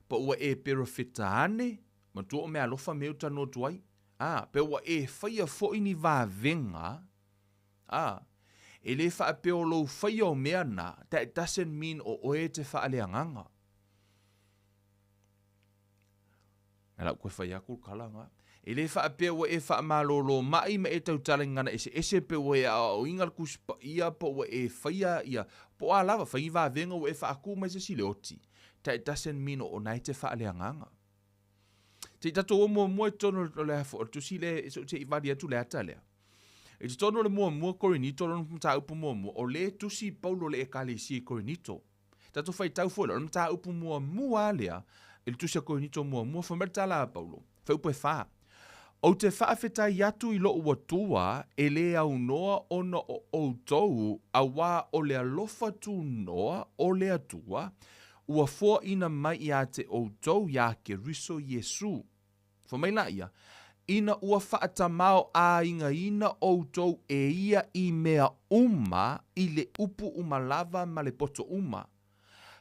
pa ua e perofeta ane, matua o meaalofa mea e talanoa atu ai. Ā, pe ua e faia foi ni vavega, ā, e lē faapea o lou faia o mea na, that doesn't mean o oe e te faaleagaga. E lau koe fai atu le tala na. E lē faapea ua e faamalōlō maʻi ma e tautala i gagana eseese pe ua e aoaoina le Tusi Paia po ua e faia ia, po o a lava, fai ni vavega ua e faatū mai se isi le oti, that doesn't mean o ona e te faaleagaga. Se i tatou o muamua i totonu o le o le tusi lea, se i vali atu le ata lea. I totonu o le muamua Korinito, lona mataupu muamua, o lea e tusi Paulo le ekalesia i Korinito. Tatou faitau foi la, o le mataupu muamua lava lea i le Tusi a Korinito muamua, fai mai le tala a Paulo, fuaiupu e 4, Ou te faafetai atu i lou Atua e le aunoa ona o outou, auā o le alofa tunoa o le Atua ua foaina mai ia te outou iā Keriso Iesu. Fai mai laia, Ina ua faatamaoaigaina outou e ia i mea uma i le upu uma lava ma le poto uma,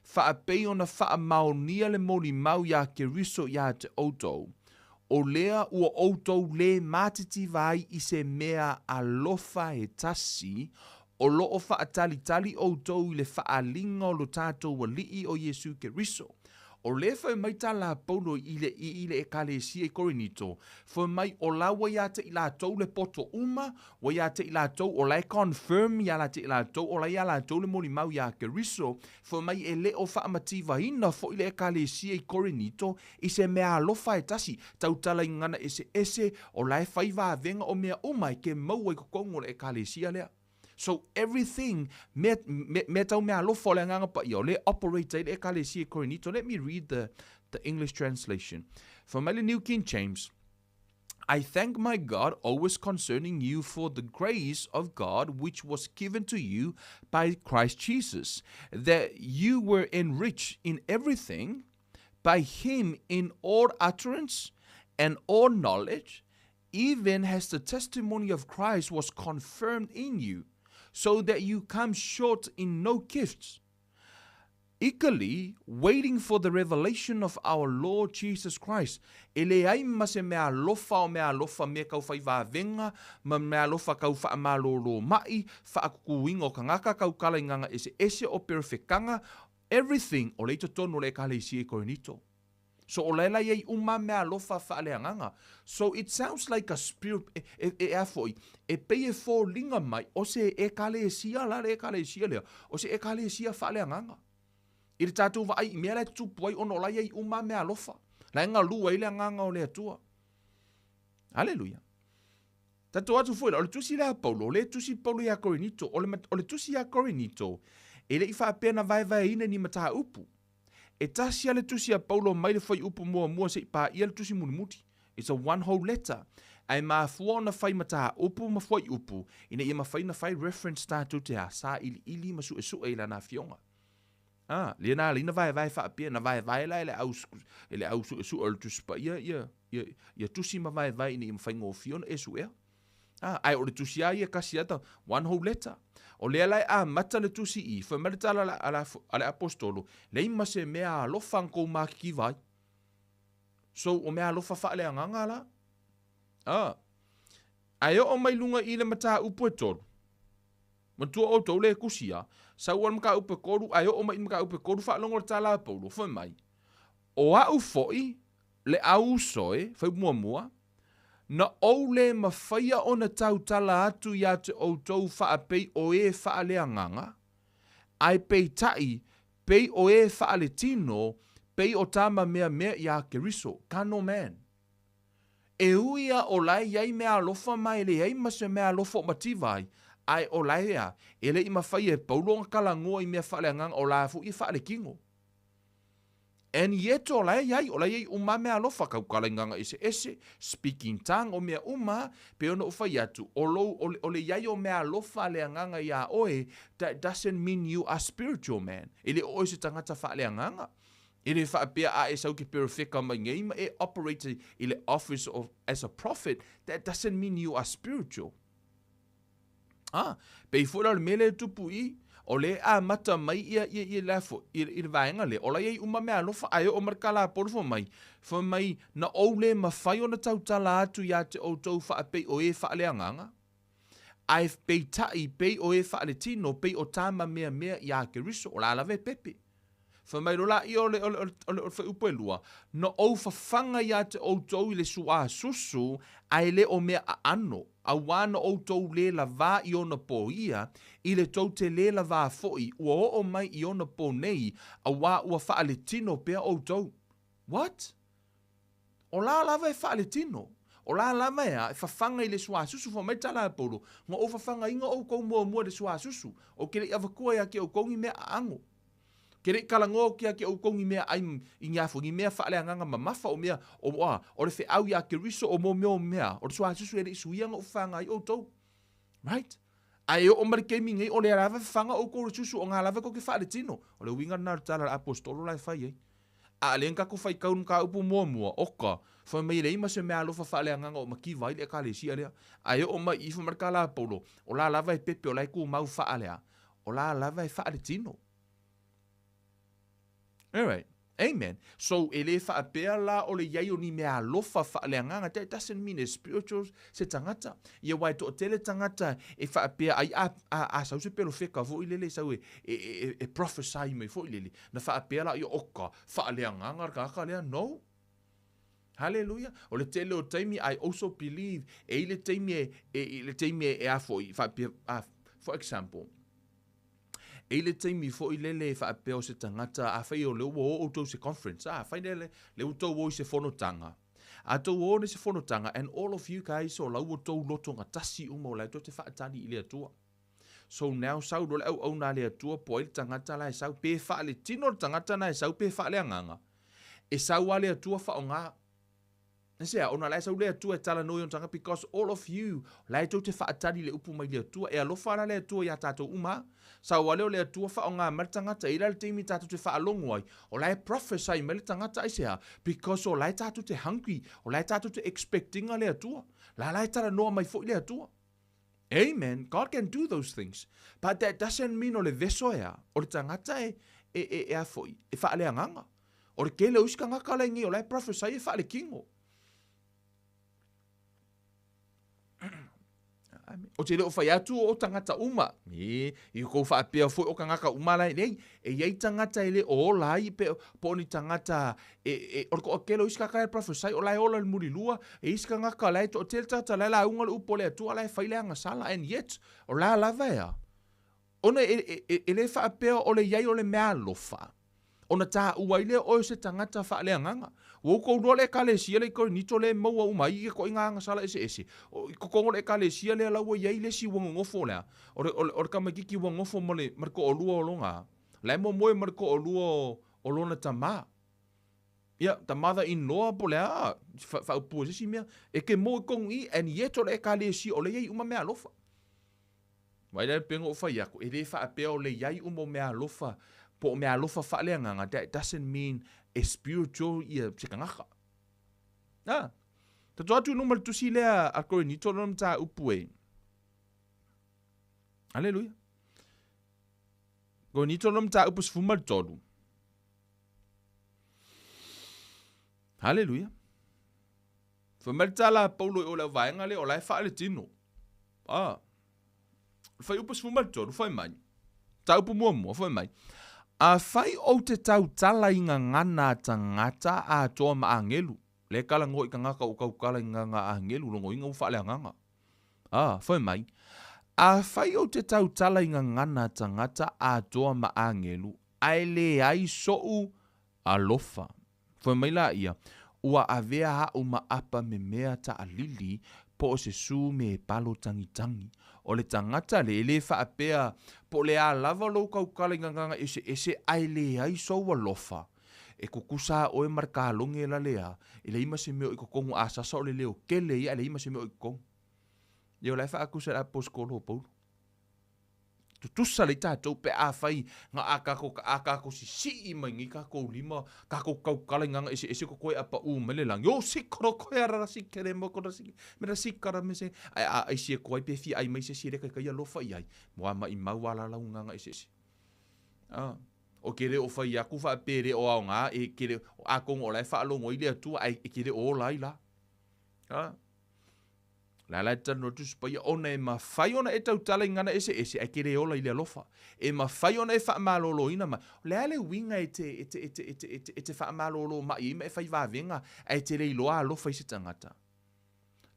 faapei ona faamaonia le molimau iā Keriso iā te outou, o lea ua outou lē matitiva ai i se mea alofa e tasi, o lo o faatalitali outou i le faaaliga o lo tatou Alii o Iesu Keriso. O lea fai mai tala a Paulo i le i le Ekalesia i Korinito, fai mai o la ua ia te i latou le poto uma, ua ia te i latou o la e confirm ia la te i latou o la ia latou le molimau iā Keriso, fai mai e le o faamativaina foi le Ekalesia i Korinito i se mea alofa e tasi, tautala i gagana eseese, o la e fai vavega o mea uma e ke maua i totonu o le Ekalesia lea. So everything, mea, mea, mea tau meaalofa o le Agaga Paia, o lea e operate ai le Ekalesia i Korinito. Let me read the, the English translation. Fai mai le New King James, I thank my God always concerning you for the grace of God which was given to you by Christ Jesus, that you were enriched in everything by him in all utterance and all knowledge, even as the testimony of Christ was confirmed in you, so that you come short in no gifts. Eagerly waiting for the revelation of our Lord Jesus Christ. E leai ma se meaalofa o meaalofa mea kau fai vavega ma meaalofa kau faamalōlō maʻi, faakukuiga o kagaka kau kala i gaga eseese o perofekaga, everything o lea i totonu o le Ekalesia i Korinito. So o laila iai uma meaalofa faaleagaga. So it sounds like a spirit, e, e, e a foi, e pei e foliga mai o se Ekalesia la le Ekalesia lea, o se Ekalesia faaleagaga. I le tatou vaai i mea la e tutupu ai ona o la iai uma meaalofa. La e galue ai le agaga o le Atua. Haleluia. Tatou atu foi la, o le tusi lea a Paulo, o lea e tusi Paulo iā Korinito, o le, o le tusi iā Korinito, e le i faapea na vaevaeina i ni mataupu. E tasi lava le tusi a Paulo mai le fuaiupu muamua seia paia le tusi mulimuli. It's a one whole letter. Ae mafua ona fai mataupu ma fuaiupu ina ia mafai ona fai reference tatou te a sailiili ma suesue i lana afioga. A, lea na ala ai na vaevae faapea, na vaevae la e le au, e le au suesue o le Tusi Paia ia, ia, ia tusi ma vaevae ina ia faigofie ona e suea. A, ae o le tusi a ia kasi ata, one whole letter. O lea la e amata le tusi i, fai mai le tala a le, a le apostolo, leai ma se mea alofa na kou makikiva ai. So, o mea alofa faaleagaga la. A, ae oo mai luga i le mataupu e tolu. Matua outou le kusi a, sau a le mataupu e tolu, ae oo mai i le mataupu e tolu, faalogo le tala a Paulo, fai mai, O a'u foi, le au uso e, fai muamua, Na ou lē mafaia ona tautala atu iā te outou faapei o ē faaleagaga, ae peitai, pei o ē faaletino, pei o tama meamea iā Keriso, carnal man. E ui a o lae iai meaalofa ma e leai ma se meaalofa o mativa ai, ae o lae a, e le i mafaia e Paulo ona kalagoa i mea faaleagaga o la foi e faaletino. And yet o la e iai, o la e iai uma meaalofa, tautala i gaga eseese, speak in tongue, o mea uma, pei ona ou fai atu, o lou, o le, o le iai o meaalofa a le agaga iā oe, that doesn't mean you are spiritual man. E le o oe se tagata faaleagaga. E le faapea a e sau ke perofeka mai nei ma e operate i le office of, as a prophet, that doesn't mean you are spiritual. A, pei foi la o le mea lea e tupu i, o lea e amata mai ia, ia, ia le afo, i, i le vaega lea, o la iai uma meaalofa, ae oo mai le kalapolu fai mai, fai mai, na ou le mafai ona tautala atu iā te outou faapei o e faaleagaga, ae peitai, pei o e faaletino, pei o tama meamea iā Keriso, o la lava e pepe. Fai mai loa laia o le, o le, o le, o le, o le fuaiupu e lua, Na ou fafaga iā te outou i le suasusu, ae le o mea aano, auā na outou lē lavā i ona pō ia, i le tou te lē lavā foi, ua oo mai i ona pō nei, auā ua faaletino pea outou. What? O la lava e faaletino. O la lava e a, e fafaga i le suasusu, fai mai le tala a Paulo, Na ou fafagaina outou muamua i le suasusu, ou te le i avatua ia te outou ni mea aano. Ke le i talanoa atu ia te outou ni meaai i ni a foi ni mea faaleagaga mamafa o mea o a o le feau ia Keriso o mo mea o mea o le suasusu e le i suia na ou fafaga ai outou. Right? Ae oo mai le taimi nei o lea lava e fafaga outou i le susu o na lava tou te faaletino. O le uiga lena o le tala a le Aposetolo la e fai ai. A o lea na tatou faitau i le mataupu muamua, oka, fai mai e leai ma se meaalofa faaleagaga o mativa ai le Ekalesia lea. Ae oo mai i i fai mai le tala a Paulo, o la lava e pepe, o la e tumau faalea, o la lava e faaletino. Alright. Amen. So, e le faapea la o le i ai o ni meaalofa faaleagaga, that doesn't mean e spiritual se tagata. Ia aua e toatele tagata e faapea ai a, a, a sau se pelofeka foi lele sau e, e, e, e prophesy mai foi lele, na faapea la ia oka, faaleagaga le tagata lea. No. Hallelujah. O le tele o taimi, I also believe, e i le taimi e, e, i le taimi e, e a foi, faapea, a, for example, E i le taimi foi lele e faapea o se tagata, afai o lea ua o outou i se conference, afai lele, lea ua tou o i se fonotaga, a tou o nei se fonotaga, and all of you guys o la ua tou lotogatasi uma o la e tou te faatali i le Atua. So now sau loa le auauna a le Atua po ai le tagata la e sau, pe faaletino le tagata na e sau pe faaleagaga, e sau a le Atua faaaoga. Aisea? Ona la e sau le Atua e talanoa i ona tagata because all of you la e tou te faatali i le upu mai le Atua. E alofa la le Atua iā tatou uma a. Sau a lea o le Atua faaaoga mai le tagata, e i ai la le taimi tatou te faalogo ai, o la e prophesy mai le tagata aisea? Because o la e tatou te hungry, o la e tatou te expect ina le Atua. La la e talanoa mai foi le Atua. Amen, God can do those things. But that doesn't mean o le veso e a, o le tagata e, e, e, e a foi, e faaleagaga. O le tele o isi tagata la i o la e prophesy e faalekino. O te le o fai atu o tagata uma. E, i kou faapea foi o tagata uma la nei. E iai tagata e le o ola ai pe, po o ni tagata e, e, o le toatele o isi tagata la e prophesy o la e ola i le mulilua. E isi tagata la e toatele tagata la e lauga le upu a le Atua la e fai le agasala and yet o la lava e a. Ona e, e, e, e le faapea o le iai o le meaalofa, ona taua ai lea oe o se tagata faaleagaga. Ua outou iloa le Ekalesia lea i Korinito lea e maua uma ai ia ituaiga agasala eseese. O, i totonu o le Ekalesia lea la ua i ai le isi ua nonofo lea, o le, o le, o le tamaitiiti ua nonofo ma le, ma le toalua o lona, la e momoe ma le toalua o, o lona tamā. Ia, the mother in law po o le a, faaupu e se isi mea, e ke moe i totonu i i, and yet o le Ekalesia o lea e i ai uma meaalofa. Mai la le pega o fai aku, e le faapea o le iai uma o meaalofa, po o meaalofa faaleagaga, that doesn't mean e spiritual ia se tagata. Ah, tatou atu i luma le tusi lea a Korinito lona mataupu e. Aleluia. Korinito lona mataupu 13. Haleluia. Fai mai le tala a Paulo i o le vaega lea o la e faaletino. Ah. Fuaiupu 13, fai mai. Taupu muamua, fai mai. Afai ou te tautala i gagana a tagata atoa ma agelu, le talanoa i tagata o tautala i gagana a agelu, logoina ua faaleagaga. Ah, fai mai. Afai ou te tautala i gagana a tagata atoa ma agelu, ae leai soʻu alofa. Fai mai laia, Ua avea aʻu ma apa memea taʻalili po o se su me palo tagitagi. O le tagata le e le faapea po o le a lava lou tautala i gagaga eseese ae leai sou alofa. E tutusa a oe ma le kaloge la lea, e leai ma se mea o i totonu a sasa o le leo tele ia ae leai ma se mea o i totonu. Ia o la e faatusa e le aposetolo o Paulo. Tutusa lelei tatou pe afai na a tatou a tatou sisii mai nei tatou lima, tatou tautala i gaga eseese ko koe a paʻu mai le lagi. O sikoro koe ara ra sikere mo kora sike me ra sikara me se ae a ai sie ko ai pe fia ai mai se sie le kai kai alofa i ai. Mo a maʻimau a la lau gaga eseese. Ah. O ke le o fai aku faapea le o aoga e ke le atonu o la e faalogo ai le Atua ae e ke le o ola ai la. Ah. Le a la e talanoa le Tusi Paia, ona e mafai ona e tautala i gana eseese, ae ke le ola i le alofa. E mafai ona e faamaloloina mai. O le a le uiga e te, e te, e te, e te, e te, e te faamalolo mai ai ma e fai vavega, ae e te le iloa alofa i se tagata.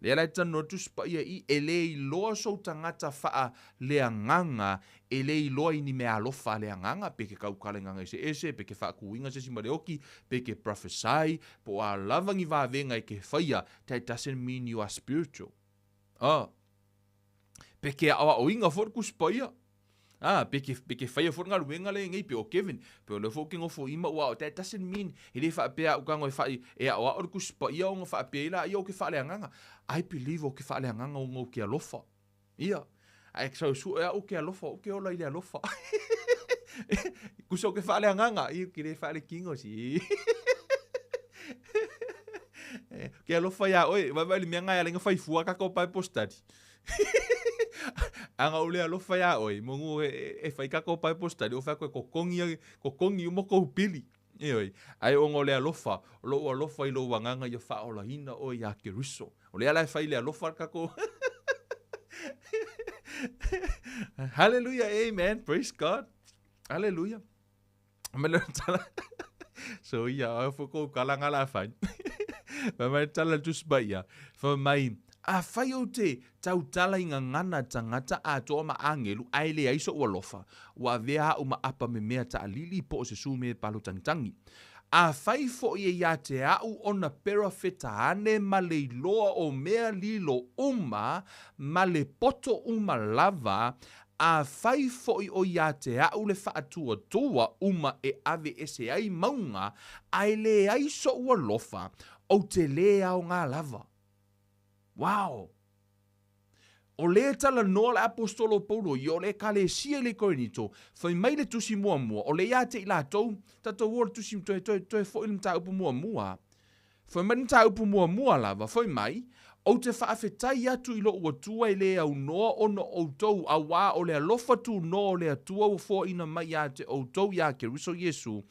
Lea la e talanoa le Tusi Paia i, e le iloa sou tagata faaleagaga, e le iloa i ni meaalofa a le agaga, pe ke tautala i gana eseese, pe ke faakuiga se isi ma le oki, pe ke prophesy, po o a lava ni vavega e ke faia, that doesn't mean you are spiritual. Ah. Pe ke aʻoaʻoina foi le Tusi Paia. Ah, pe ke, pe ke faia foi le galuega lea nei, pe o Kevin, pe o lea foi ou te nofoima, ua, that doesn't mean, e le faapea au tago e fai, e aoao le Tusi Paia ona faapea ai laia ou te faaleagaga. I believe ou te faaleagaga ona ou te alofa. Ia, ae sau sue au ou te alofa, ou te ola i le alofa. Tusa ou te faaleagaga, ia, ou te le faalekino si. Ke alofa iā oe, vaavaai i le mea lena e ala ai ona fai fua tatou Bible study. Ana ou le alofa iā oe, manu e, e fai tatou Bible study, ou fai atu e totogi, totogi uma kou pili. Ioe, ae ona o le alofa, o lou alofa i lou agaga ia faaolaina oe iā Keriso. O lea la e fai le alofa le tatou. Hallelujah, amen, praise God. Hallelujah. Ma le tala. So ia, au fo kou kala ngala fai. Ma mai tala le Tusi Paia. Fai mai, Afai ou te tautala i gagana tagata atoa ma agelu, ae leai soʻu alofa, ua avea aʻu ma apa memea taʻalili po o se sume palo tagitagi. Afai foʻi e iā te aʻu ona perafeta ane ma le iloa o mea lilo uma ma le poto uma lava, Afai foʻi o iā te aʻu le faatuatua uma e ave ese ai mauga, ae leai soʻu alofa, ou te lē aoga lava. Wow! O lē talanoa le Aposetolo o Paulo ia o le Ekalesia i le Korinito, fai mai le tusi muamua, o lē iā te i latou, tatou o le tusi toe, toe, toe foʻi le mataupu muamua. Fai mai le mataupu muamua lava, fai mai, Ou te faafetai atu i lou Atua e le aunoa ona o outou, auā o le alofa tunoa o le Atua ua foaina mai ia te outou iā Keriso Iesu,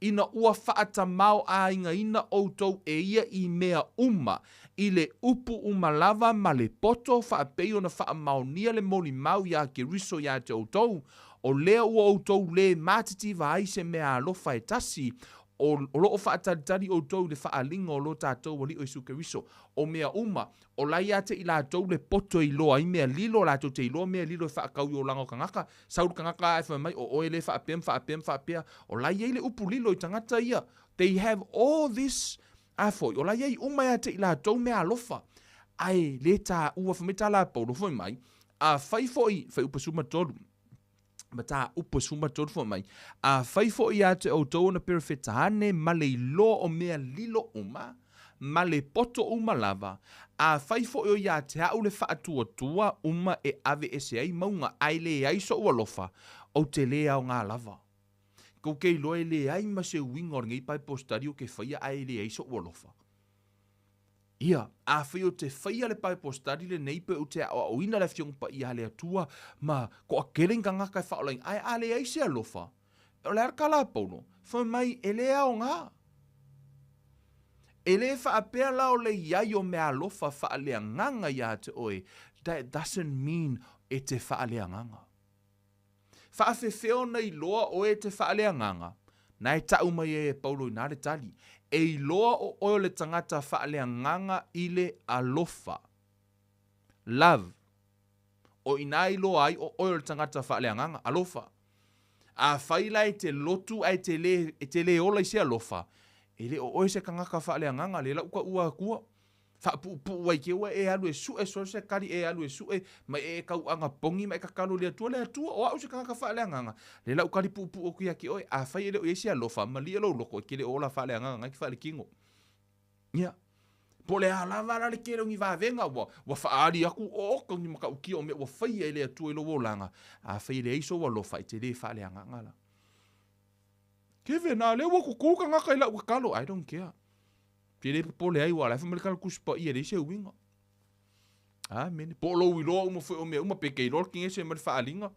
ina ua faatamao-aigaina outou e ia i mea uma, i le upu uma lava ma le poto, faapei ona faamaonia le molimau iā Keriso iā te outou, o lea ua outou lē matitiva ai se meaalofa e tasi, O, o lo o faatalitali outou i le faaaliga o lo tatou Alii o Iesu Keriso. O mea uma, o la ia te i latou le poto e iloa ai mea lilo, latou te iloa mea lilo e faatau i olaga o tagata. Sau le tagata ae fai mai, o oe le faapea ma faapea ma faapea. O la iai le upu lilo i tagata ia. They have all this, a foi, o la iai uma ia te i latou mea alofa. Ae le taua, fai mai tala a Paulo, fai mai, afai foi, fuaiupu 13. Mataupu 13 fai mai, Afai foi ia te outou ona perofeta ane ma le iloa o mea lilo uma, ma le poto uma lava, afai foi o ia te aʻu le faatuatua uma e ave ese ai mauga ae leai soʻu alofa, ou te lē aoga lava. Kou ke iloa e leai ma se uiga o lenei Bible study o ke faia ae leai soʻu alofa. Ia, afai ou te faia le Bible study lenei pe ou te aʻoaʻoina le Afioga Paia a le Atua ma toʻatele ni tagata e faaolaina, ae a leai se alofa, o le a le tala a Paulo? Fai mai, e le aoga. E le faapea la o le iai o meaalofa faaleagaga iā te oe, that doesn't mean e te faaleagaga. Faafefea ona iloa oe e te faaleagaga? Na e taʻu mai ai e Paulo inā le tali, E iloa o oe o le tagata faaleagaga i le alofa. Love. O inā iloa ai o oe o le tagata faaleagaga, alofa. Afai la e te lotu ae te lē, e te lē ola i se alofa, e le o oe se tagata faaleagaga, lē la uka ua akua. Faapuupuu ai ke ua e alu e sue so se kali e alu e sue ma e e kauaga pogi ma e tatalo i le Atua, le Atua, o au se tagata faaleagaga, le lau kali puupuu atu ia te oe, afai e le o i ai se alofa, malie lou loko e ke le o ola faaleagaga nai ke faalekino. Ia. Po o le a lava la le tele o ni vavega ua, ua faaali atu o oka ni matautia o mea ua faia e le Atua i lou olaga, afai e leai sou alofa, e te le faaleagaga la. Kevin, a lea ua kuku tagata i lau tatalo, I don't care. Ke le popole ai, ua la e fai mai le tala Tusi Paia, e leai se uiga. Amene. Po o lou iloa uma foi o mea uma, pe ke iloa le kinese ma le faaaliga.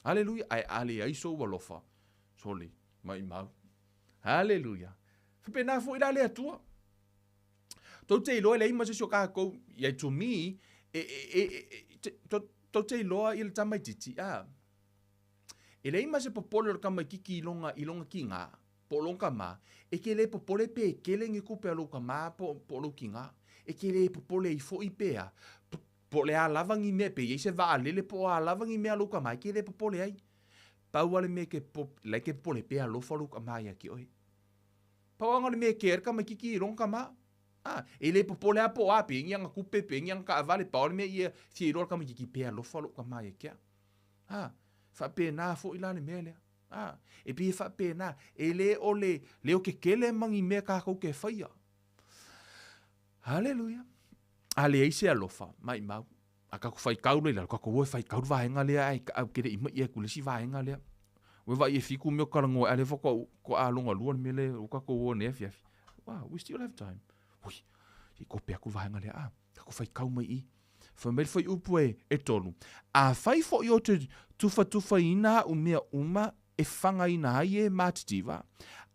Aleluia. Ae a leai sou alofa, sole, maimau. Aleluia. Faapena foi la le Atua. Tou te iloa e leai ma se isi o tatou, ia to me, e, e, e, e, te, to, tou te iloa i le tamaitiiti, a. E leai ma se popole o le tamaitiiti i lona, i lona kīnā. Po o lou tama, e ke le popole pe e kele ni tupe a lou tama po, po o lou tina. E ke le popole ai foi pe a, po o le a lava ni mea, pe i ai se vaalele po o a lava ni mea a lou tama, e ke le popole ai. Pau a le mea e ke po, la e ke popole pe alofa lou tama ia te oe. Pau a le mea e ke ai le tamaititi i lona tama. A, e le popole a po o a, pe i ai ni ana tupe, pe i ai ni ana taavale, pau a le mea ia fia iloa le tamaititi pe alofa lou tama ia te au. A, Faapena foi la le mea lea. A, e pei e faapena, e le o le leo kekele ma ni mea takou te faia. Haleluia. A leai se alofa, maimau, a tatou faitau loa i lalo, tatou o e faitau le vaega lea ae ou te le i mai atu i le isi vaega lea. Ua vaai e fitu mea o talanoa ai, a o lea faatoa lona lua le mea lea ua tatou o nei afiafi. Wow, we still have time. Ui, se i kope atu le vaega lea, a, tatou faitau mai i i. Fai mai le fuaiupu e, e tolu, Afai foi ou te tufatufaina aʻu mea uma e fagaina ai e matitiva,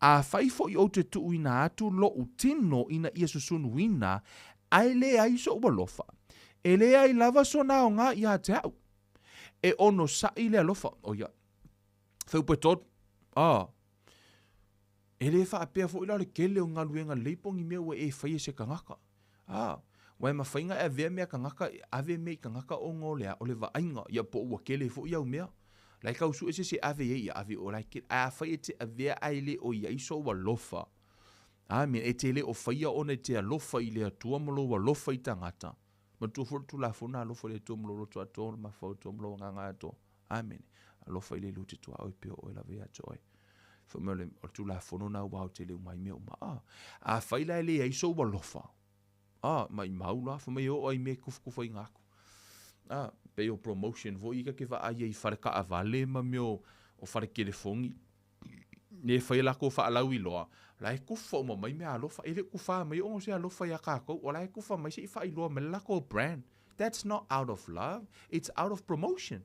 afai foi ou te tuuina atu loʻu tino ina ia susunuina, ae leai soʻu alofa, e leai lava sona aoga iā te aʻu. E onosaʻi le alofa. O ia. Fuaiupu e tolu. A. E le faapea foi la o le tele o galuega lelei po o ni mea ua e faia e se tagata. A, ua e mafai ona e avea mea tagata, ave mea i tagata ona o le a? O le vaaiga, ia po ua tele foi au mea. La e tau sue se isi e ave i ai, ia ave o la e tele. Ae afai e te avea ae le o i ai sou alofa, Amene, e te le o faia ona e te alofa i le Atua ma lou alofa i tagata. Manatua foi le Tulafono, alofa i le Atua ma lou loto atoa, lou mafaufau atoa ma lou agaga atoa. Amene. Alofa i le lute tuaoi pea o oe lava ia te oe. Fai mai o le, o le Tulafono na ua aotele uma ai mea uma. Ah, afai la e leai sou alofa, ah, maimau la, fai mai e oo ai i mea e kufukufuaina aku. Ah, pei o promotion foi ia ta te vaai ai i fale taavale ma mea o, o fale telefoni, ne fai e latou faalauiloa, la e kufa uma mai mea alofa. E le o kufa mai ona o se alofa ia tatou, o la e kufa mai se i faailoa mai le latou brand. That's not out of love, it's out of promotion.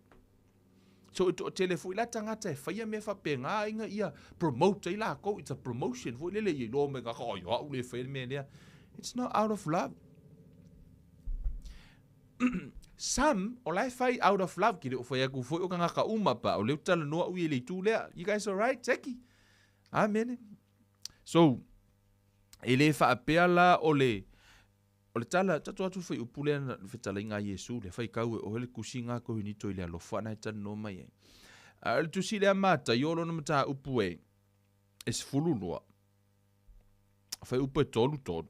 So e toatele foi la tagata e faia mea faapena ina ia promote ai lakou, it's a promotion foi lele ia iloa mai tagata, oi o au le faia le mea lea. It's not out of love. Some, o la e fai out of love, ke le o fai atu foi o tagata uma, pa o lea ou te talanoa au i le itu lea. You guys alright, Jackie? Amene. So, e le faapea la o le, O le tala, tatou atu fuaiupu lea na fetalaiga a Iesu lea, faitau e oe le tusiga a Korinito i le alofa na e talanoa mai ai. A o le tusi lea Mataio o lona mataupu e, e 12, fuaiupu e 33.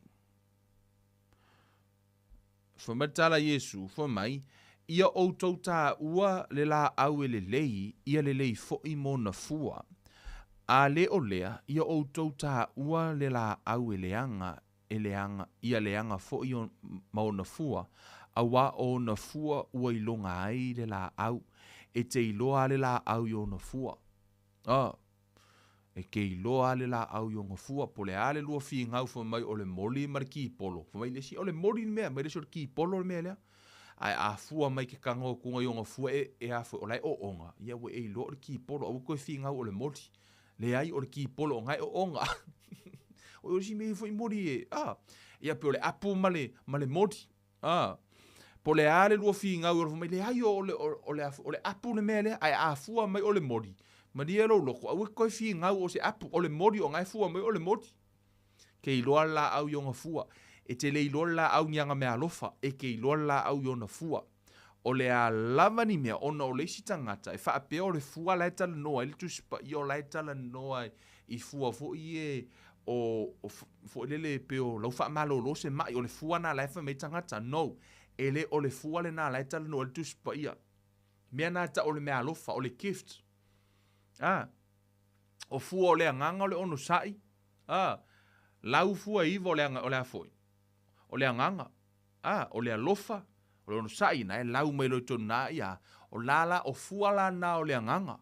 Fai mai le tala a Iesu, fai mai, Ia outou taua le laau e lelei, ia lelei foi mona fua. A le o lea, ia outou taua le laau e leaga, e leaga, ia leaga foi o, ma ona fua, auā o ona fua ua iloga ai le lāʻau. E te iloa a le lāʻau i ona fua. A, e te iloa a le lāʻau i ona fua, po o le a le lua finau fai mai o le moli ma le kipolo. Fai mai le isi, o le moli le mea, mai le isi o le kipolo le mea lea. Ae a fua mai ke tago atuga i ona fua e, e a foi, o la e oona, ia ua e iloa o le kipolo, aua toe finau o le moli. Leai, o le kipolo o nae oona. O isi mea foi moli e, a, ia pe o le apu ma le, ma le moli, a. Po o le a le lua finau i alofa mai, leai o le, o, o le, o le apu le mea lea, ae a fua mai o le moli, malie lou loto, aua e toe finau o se apu, o le moli o nae fua mai o le moli. Ke iloa le laau i ona fua. E te le iloa le laau ni ana meaalofa, e ke iloa le laau i ona fua. O le a lava ni mea, ona o le isi tagata e faapea o le fua la e talanoa ai le Tusi Paia o la e talanoa i fua foi e o, o foi lele pei o lau faamalolo se maʻi, o le fua na la e fai mai tagata. No, e le o le fua lena la e talanoa ai le Tusi Paia. Mea na tau o le meaalofa, o le gift. A, o fua o le agaga o le onosai, a, lau fua e iwa o le, o le a foi? O le agaga. A, o le alofa, o le onosai na e lau mai loa i tonu na ia, o la la, o fua la na o le agaga.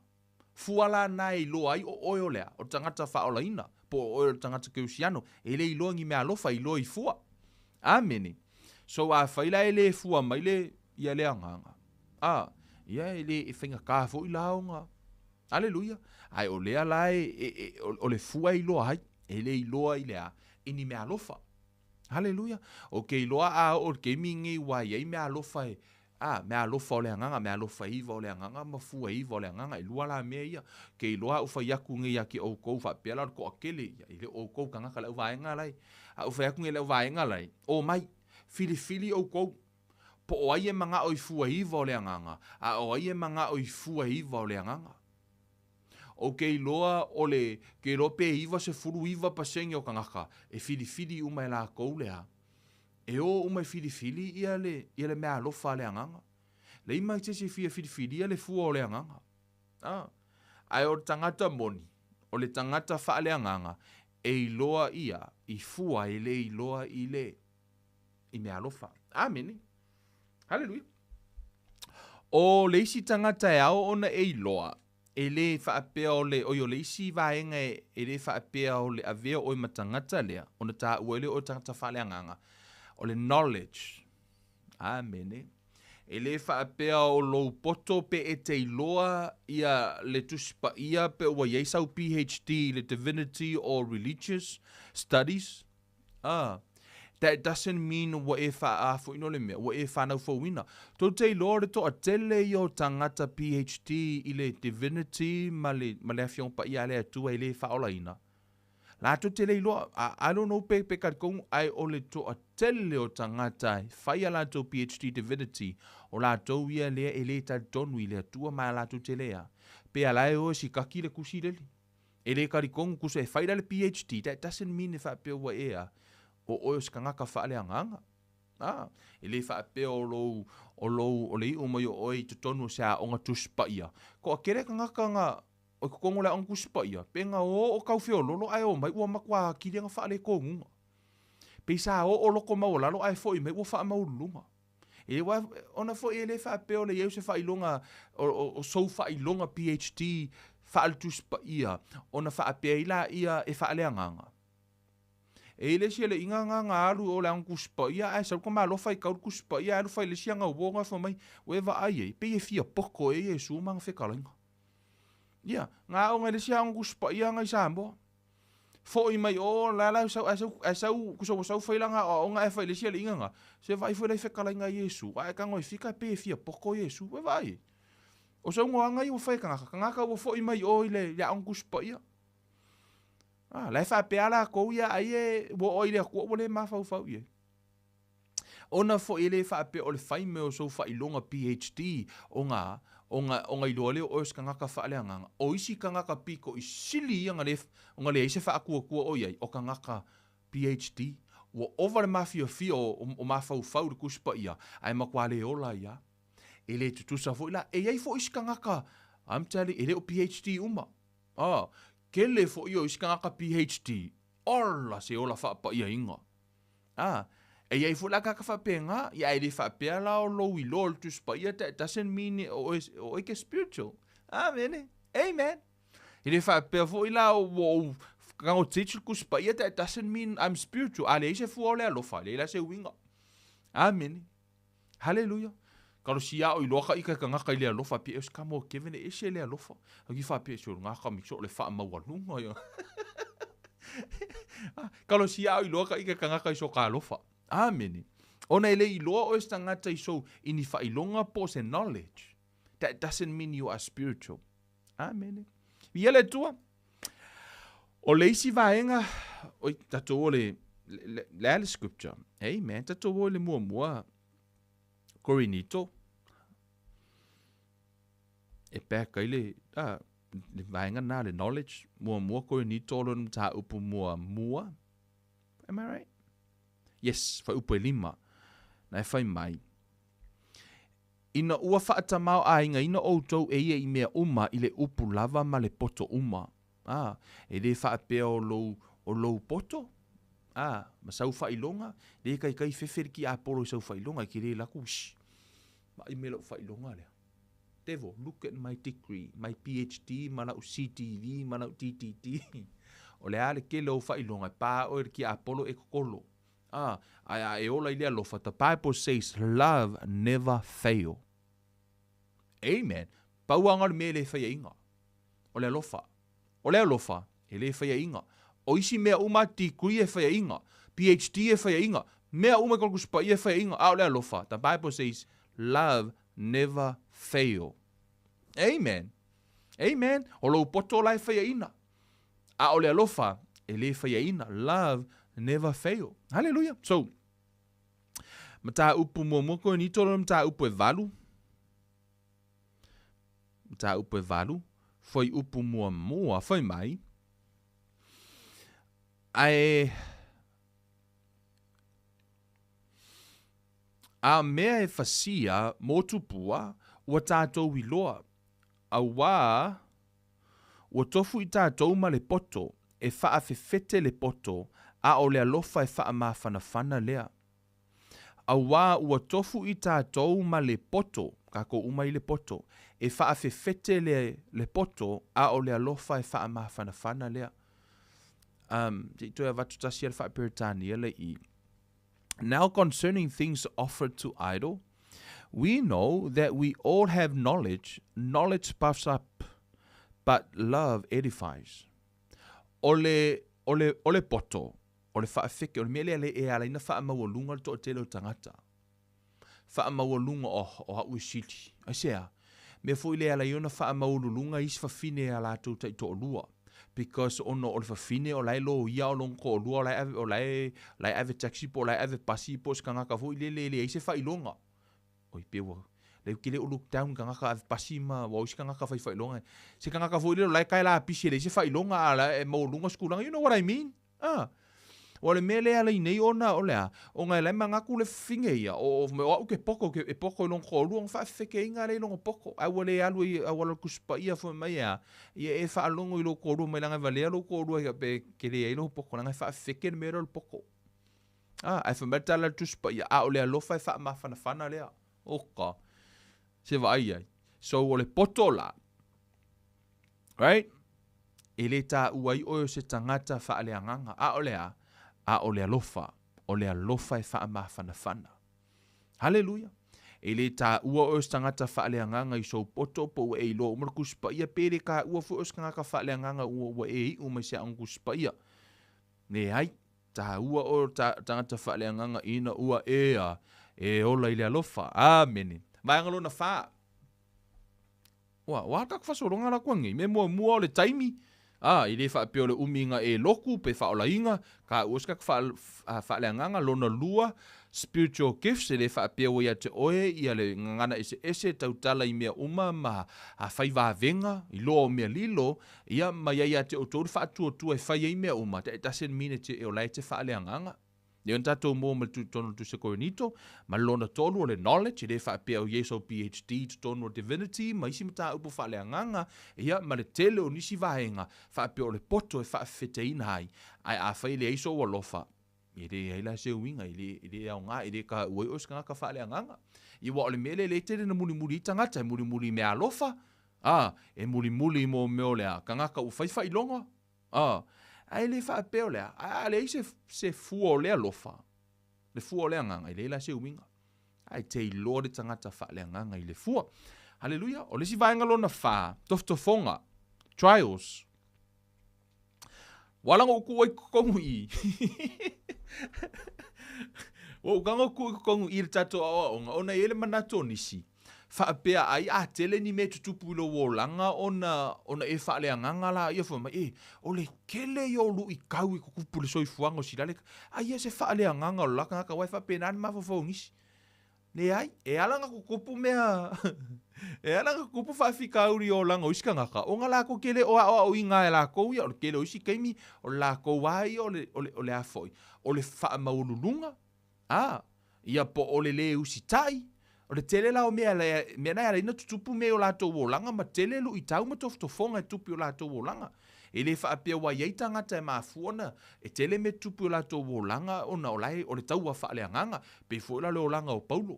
Fua la na e iloa ai o oe o le a, o le tagata faaolaina, po o oe o le tagata kerisiano, e le iloa ni mea alofa, e iloa i fua. Amene. So afai la e le fua mai le, ia le agaga, a, ia e le, e faigata foi la ona, Aleluia. Ae o lea la e, e, e, o le fua e iloa ai, e le iloa i le a, i ni mea alofa. Haleluia! Ou te iloa a oo i le taimi lenei ua i ai meaalofa e, a, meaalofa o le agaga, meaalofa iva o le agaga ma fua iva o le agaga, elua la mea ia. Ke iloa a ou fai atu nei ia te outou faapea la o le toatele, ia, e le o outou tagata le au vaega la e, a ou fai atu nei i le au vaega la e, omai, filifili outou, po o ai e manao i fua iva o le agaga, a o ai e manao i fua iva o le agaga. Ou te iloa o le, ke iloa pe 99 pasene o tagata e filifili uma e lakou le a, e o uma e filifili ia le, ia le meaalofa a le agaga. Leai mai se isi e fia filifilia le fua o le agaga. A. Ae o le tagata moni, o le tagata faaleagaga, e iloa ia i fua e le iloa i le i meaalofa. Amene. Haleluia. O le isi tagata e ao ona e iloa, e le faapea o le, oi o le isi vaega e, e le faapea o le avea oe ma tagata lea, ona taua ai lea o oe tagata faaleagaga, o le knowledge. Amene. E le faapea o lou poto pe e te iloa ia le Tusi Paia pe ua i ai sau PHD i le Divinity or Religious Studies. A. That doesn't mean ua e faaafoina o le mea, ua e fanau fouina. Tou te iloa o le toatele ia o tagata PHD i le Divinity ma le, ma le Afioga Paia a le Atua e le faaolaina. Latou te le iloa, I don't know pe, pe talitonu, ae o le toatele o tagata e fai a latou PHD Divinity, o latou ia lea e le talitonu i le Atua ma latou te le a. Pe a la e o e sikaki le kusi lele. E le talitonu tusa e fai la le PHD, that doesn't mean e faapea ua e a, o oe o se tagata faaleagaga. A, e le faapea o lou, o lou, o le iu mai o oe i totonu o se aoga Tusi Paia. Toatele tagata na, O i totonu o le Aoga Tusi Paia, pe na oo tau feololo ae omai ua matua atili ona faaletonuga. Pei sa oo loko maualalo ae foi mai ua faamaualuluga. E aua ona foi e le faapea o le i ai o se faailoga o sou faailoga PHD faale-Tusi Paia ona faapea ai laia e faaleagaga. E i ai le isi alaiga na na alu i o le Aoga Tusi Paia ae sau le tama alofa i tau le Tusi Paia ae alu fai i le isi ana uo na fai mai, Ua e vaai ai, pei e fia poto ea Iesu ma ana fetalaiga. Ia, na aoga i le isi aoga Tusi Paia na i Samoa. Foi mai o, la la sau, ae sau, ae sau, kusa ua sau fai lana aoaoga ae fai i le isi alaiga na, se vaai foi la i fetalaiga a Iesu, ae tago e fika pei e fia poto Iesu. Ua e vaai ai? O saunoaga ia ua fai e tagata, tagata ua foi mai o i le Aoga Tusi Paia. A, la e faapea lakou ia ai e ua oo ai le Atua ua le mafaufau i ai. Ona foi e le faapea o le fai mai o sou faailoga PHD ona ona ona iloa lea o oe o se tagata faaleagaga. O isi tagata pito i sili ia na le ona leai se faatuatua o i ai, o tagata PHD. Ua ova le mafiafia o, o, o mafaufau i le Tusi Paia, ae matua le ola ai lava. E le tutusa foi la. E i ai foi isi tagata, I'm telling, e le o PHD uma. Ah, tele foi o isi tagata PHD, ola se ola faapaiaina. Ah, e i ai foi la tagata faapena, ia ae le faapea la o lou iloa o le Tusi Paia, that doesn't mean o oe, o oe ke spiritual. Amene. Amen. E le faapea foi la ua ou kago teach le Tusi Paia, that doesn't mean I'm spiritual. A leai se fua o le alofa, leai la se uiga. Amene. Haleluia. Kalosia o iloa ka ika kangaka i le alofa pia e kamo Kevin e ese le alofa. Agi fa pia se ngā ka mikso le wha maualunga ia. Kalosia o iloa ka ika kangaka i so ka alofa. Amene. Ona e le iloa o e tangata i so i ni whailonga po se knowledge. That doesn't mean you are spiritual. Amene. Ia le tua. O le isi vaega, oi, tatou o le, le, le, le scripture. Amen. Tatou o le muamua Korinito. E back ai le, ah, le vaega na, le knowledge. Muamua Korinito o lona mataupu muamua. Am I right? Yes, fuaiupu e lima. Na e fai mai. Ina ua faatamao-aigaina outou e ia i mea uma i le upu lava ma le poto uma. A, e le faapea o lou, o lou poto, a, ma sau faailoga, le taitai fefe le tiapolo i sau faailoga, e te le alu atu, shh, vaai mai lau faailoga lea. Devil, look at my degree, my PhD, ma lau CTV, ma lau TTT. O le a le tele o ou faailoga, e pa oe i le tiapolo e totolo. A, ae a e ola i le alofa, the Bible says love never fail. Amen. Pau lava le mea e le faiaina, o le alofa. O le alofa, e le faiaina. O isi mea uma, degree e faiaina, PhD e faiaina, mea uma i Tusi Paia e faiaina, a o le alofa. The Bible says love never fail. Amen. Amen. O lou poto la e faiaina. A o le alofa, e le faiaina. Love never fail. Hallelujah. So, mataupu muamua Korinito lona mataupu e valu. Mataupu e valu. Fuaiupu muamua, fai mai. Ae a mea e fasia mo tupua, ua tatou iloa. Auā ua tofu i tatou ma le poto, e faafefete le poto, a o le alofa e faamafanafana lea. Auā ua tofu i tatou ma le poto, tatou uma i le poto, e faafefete le, le poto, a o le alofa e faamafanafana lea. Um, se i toe avatu tasi a le faa-Peretania le i. Now concerning things offered to idol, we know that we all have knowledge, knowledge puffs up, but love edifies. O le, o le, o le poto, o le faafeke, o le mea lea le e ala ai ona faamaualuga le toatele o tagata. Faamaualuga, oh, o au e sili. Aisea? Mea foi lea e ala ai ona faamaualuluga isi fafine a latou taitoalua. Because ona o le fafine o la e loia o lona toalua o la e ave, o la e, la e ave taxi po o la e ave pasi po o se tagata foi lele e leai se faailoga. Oi, pei ua, lea ou te le o look down i tagata ave pasi ma, aua o isi tagata fai faailoga. Se tagata foi lele o la e tae lapisi e leai se faailoga a o la e maualuga se tulaga. You know what I mean? A! Ua o le mea lea e ala i nei ona, o le a? Ona e la e manatu le fafine ia, o, o, o au ke poto, ke, e poto i lona toalua, ona faafefekeina lea i lona poto. Ae ua le alu i auala o le Tusi Paia fai mai e a? Ia e faalogo i lou toalua mai leaga e valea lou toalua e pe tele ai lou poto, leaga e faafefeke le mea lea o le poto. A, ae fai mai le tala a le Tusi Paia, a o le alofa e faamafanafana lea. Oka. Se vaai ai. So, o le poto la, Right? E le taua ai oe o se tagata faaleagaga. A o le a? A o le alofa. O le alofa e faamafanafana. Haleluia! E le taua oe o se tagata faaleagaga i sou poto po ua e iloa uma le Tusi Paia, pe le taua foi oe o se tagata faaleagaga ua, ua e iu mai se aoga Tusi Paia. Leai, taua oe o le tagata faaleagaga ina ua e a, e ola i le alofa. Amene. Vaega lona fa. Ua, ua taku fasologa la kua nei. Me muamua o le taimi, a, i le faapea o le umiga e loku pe faaolaina, ka ua se taku faaleagaga, lona lua, spiritual gifts, e le faapea ua ia te oe ia le gagana eseese, tautala i mea uma ma fai vavega, i loa o mea lilo, ia ma ia ia te outou le faatuatua e fai ai mea uma, that doesn't mean e te, o la e te faaleagaga. Lea na tatou maua ma le totonu o le Tusi a Korinito, ma le lona tolu o le knowledge, e le faapea o i ai sou PHD i totonu o Divinity ma isi mataupu faaleagaga, ia, ma le tele o nisi vaega faapea o le poto e faafefeteina ai, ae afai e leai sou alofa, e leai la se uiga, e le, e le aoga, e le taua ai oe o se tagata faaleagaga. Ia, aua o le mea lea lea e tele na mulimuli ai tagata, e mulimuli i meaalofa, a, e mulimuli i mea o le a, tagata ua fai faailoga, A, ae le faapea o le a, a leai se, se fua o le alofa, le fua o le agaga, e leai la se uiga. Ae te iloa le tagata faaleagaga i le fua. Haleluia. O le isi vaega lona fa, tofotofoga, trials. Ua ala ona ou tuu ai i totonu i i. Ua ou tago tuu i totonu i i le tatou aoaoga, ona e i ai le manatu o nisi, Faapea ai a tele ni mea e tutupu i lou olaga ona, ona e faaleagaga la ia fai mai, e, o le kele ia o luʻitau e tutupu i le soifuaga o sila le, a ia se faaleagaga o le la tagata aua e faapena le mafaufau o nisi. Leai, e ala ona tutupu mea, e ala ona tutupu faafitauli i olaga o isi tagata, ona latou te le o aoaoina e latou ia, o le tele o isi taimi, o le latou lava ia o le, o le, o le a foi, o le faamaualuluga, A, ia po o le lē usitai, o le tele la o mea mea na e ala ai ona tutupu mea i o latou olaga ma tele luitau ma tofotofoga e tupu i o latou olaga. E le faapea ua i ai tagata e mafua ona e tele mea e tutupu i o latou olaga ona o la e o le taua faaleagaga, pei foi la o le olaga o Paulo.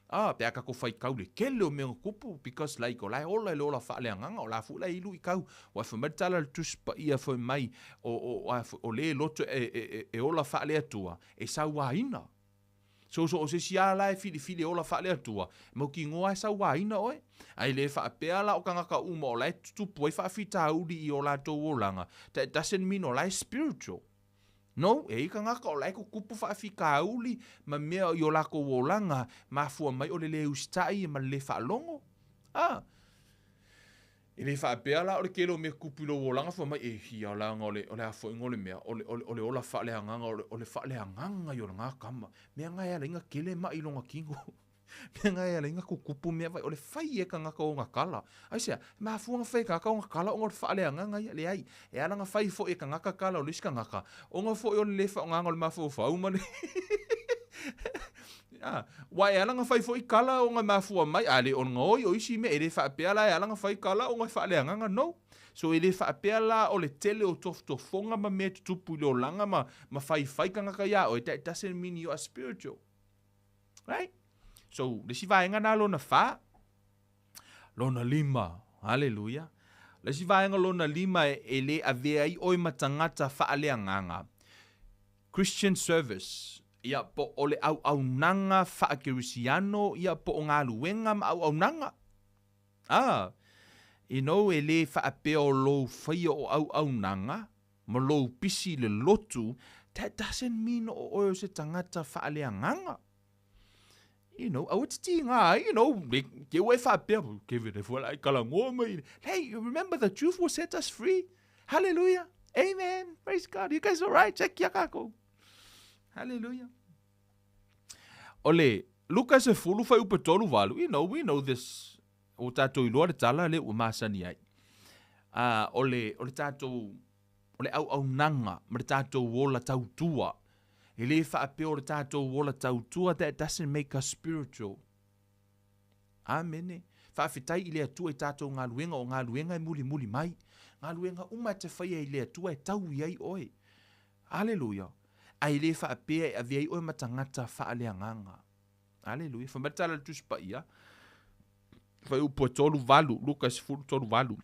A, pe a tatou faitau i le tele o mea na tupu, because like o la e ola i le ola faaleagaga, o la foi la e i ai luitau. Aua fai mai le tala a le Tusi Paia fai mai, o, o, o, a foi, o le loto e, e, e, e ola faale-Atua, e sauaina. So, so o se isi lava la e filifili e ola faale-Atua, e mautinoa e sauaina oe. A e le faapea la o tagata uma o la e tutupu ai faafitauli i o latou olaga, that doesn't mean o la e spiritual. No, e i ai tagata o la e tutupu faafitauli ma mea i o latou olaga, mafua mai o le lē usitai ma le lē faalogo. Ah. E le faapea la o le tele o mea tutupu i lou olaga fai mai, e hia leaga o le, o le afoaiga o le mea, o le, o le, o le ola faaleagaga, o le, o le faaleagaga ia o lena tama. Mea na e ala ai na tele mai i lona kino. Mea na e ala ai na tutupu mea vai, o le fai e tagata ona tala. Aisea? E mafua ona fai e tagata ona tala ona o le faaleagaga ia. Leai, e ala ona fai foi e tagata tala o le isi tagata, ona foi o le le faaaogaina o le mafaufau ma le Ah, ua e ala ona fai foi kala ona e mafua mai, a le o le gaoi o isi mea, e le faapea la e ala ona fai kala ona e faaleagaga, no. So e le faapea la o le tele o tofotofoga ma mea e tutupu i le olaga ma, ma faifai tagata iā oe, that doesn't mean you are spiritual. Right? So, le isi vaega na lona fa, lona lima, hallelujah. Le isi vaega lona lima e, e le avea ai oe ma tagata faaleagaga, Christian service, ia, po o le auaunaga faakerisiano, ia, po o galuega ma auaunaga. Ah, you know, e le faapea o lou faia o auaunaga ma lou pisi i le lotu, that doesn't mean o oe o se tagata faaleagaga. You know, aua te tīgā ai, you know, ke ua e faapea, ke vele fua la i kalagoa mai. Hey, remember the truth will set us free. Hallelujah. Amen. Praise God. You guys all right? Check ia kākou. Hallelujah. O le Luka 10 fuaiupu 38, you know, we know this. Ua tātou iloa le tala le ua masani ai. O le, o le tātou, o le auaunaga ma le tātou ola tautua. E le faapea o le tātou ola tautua, that doesn't make us spiritual. Āmene. Faafetai i le Atua i tātou galuega, o galuega e mulimuli mai. Galuega uma e te faia i le Atua e tau i ai oe. Aleluia. Ae le faapea e avea ai oe ma tagata faaleagaga. Aleluia. Fai mai le tala a le Tusi Paia, fuaiupu e 38, Luka 10, 38.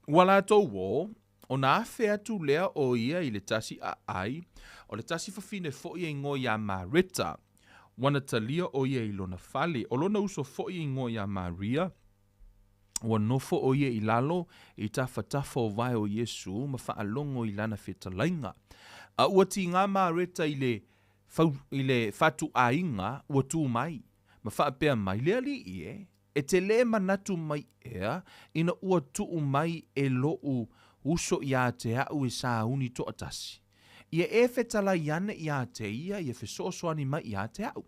Ua latou ō, ona afe atu lea o ia i le tasi aai, o le tasi fafine foi e igoa iā Mareta, ua na talia o ia i lona fale, o lona uso foi e igoa iā Maria, ua nofo o ia i lalo i tafatafa o vae o Iesu ma faalogo i lana fetalaiga. A ua tīgā Mareta i le fau, i le fatuaiga ua tū mai, ma faapea mai, Le Alii e, E te lē manatu mai ea ina ua tuu mai e loʻu uso iā te aʻu e sauni toʻatasi. Ia e fetalai ane iā te ia, ia fesoasoani mai iā te aʻu.